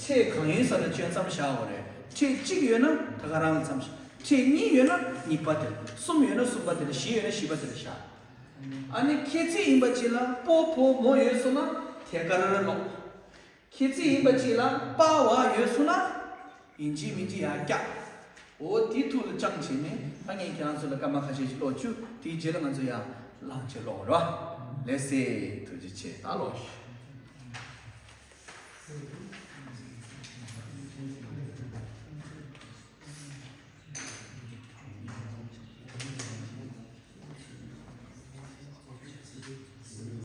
ཕྲད་གང་ཡོད་ས་ལ་གཅོད་མཚམས་བཞག་དགོས་རེད། ཕྲད་གཅིག་ཡོད་ན་ད་ག་རང་ལ་མཚམས་བཞག་ཕྲད་གཉིས་ཡོད་ན་གཉིས་པ་དེ་ལ། གསུམ་ཡོད་ན་གསུམ་པ་དེ་ལ། བཞི་ཡོད་ན་བཞི་པ་དེ་ལ་བཞག་ཨ་ནི་ཁྱད་ཚིག་ཡིན་པ་ཅིག་ལ་པོ་ཕོ་མོ་ཡོད་སོང་ན་ཐད་ཀར་ཀློག་ཁྱད་ཚིག་ཡིན་པ་ཅིག་ལ་པ་བ་ཡོད་སོང་ན་ཡིན་གཅིག་མིན་གཅིག་ཡར་བཀྱག་འོ་དེ་ཐུགས་ལ་བཅངས་བྱས་ནས་ད་ངས་ཁྱེད་རང་ཚོ་ལ་སྐར་མ་ཁ་ཤས་ཤིག་ཀློག་བཅུག་དེའི་རྗེས་ལ་ང་ཚོ་ཡར་ལངས་བྱས་ཀློག་རོགས། ལགས་སེ། ཐུགས་རྗེ་ཆེ། ད་ཀློག་ཟེར་གྱི་འདུག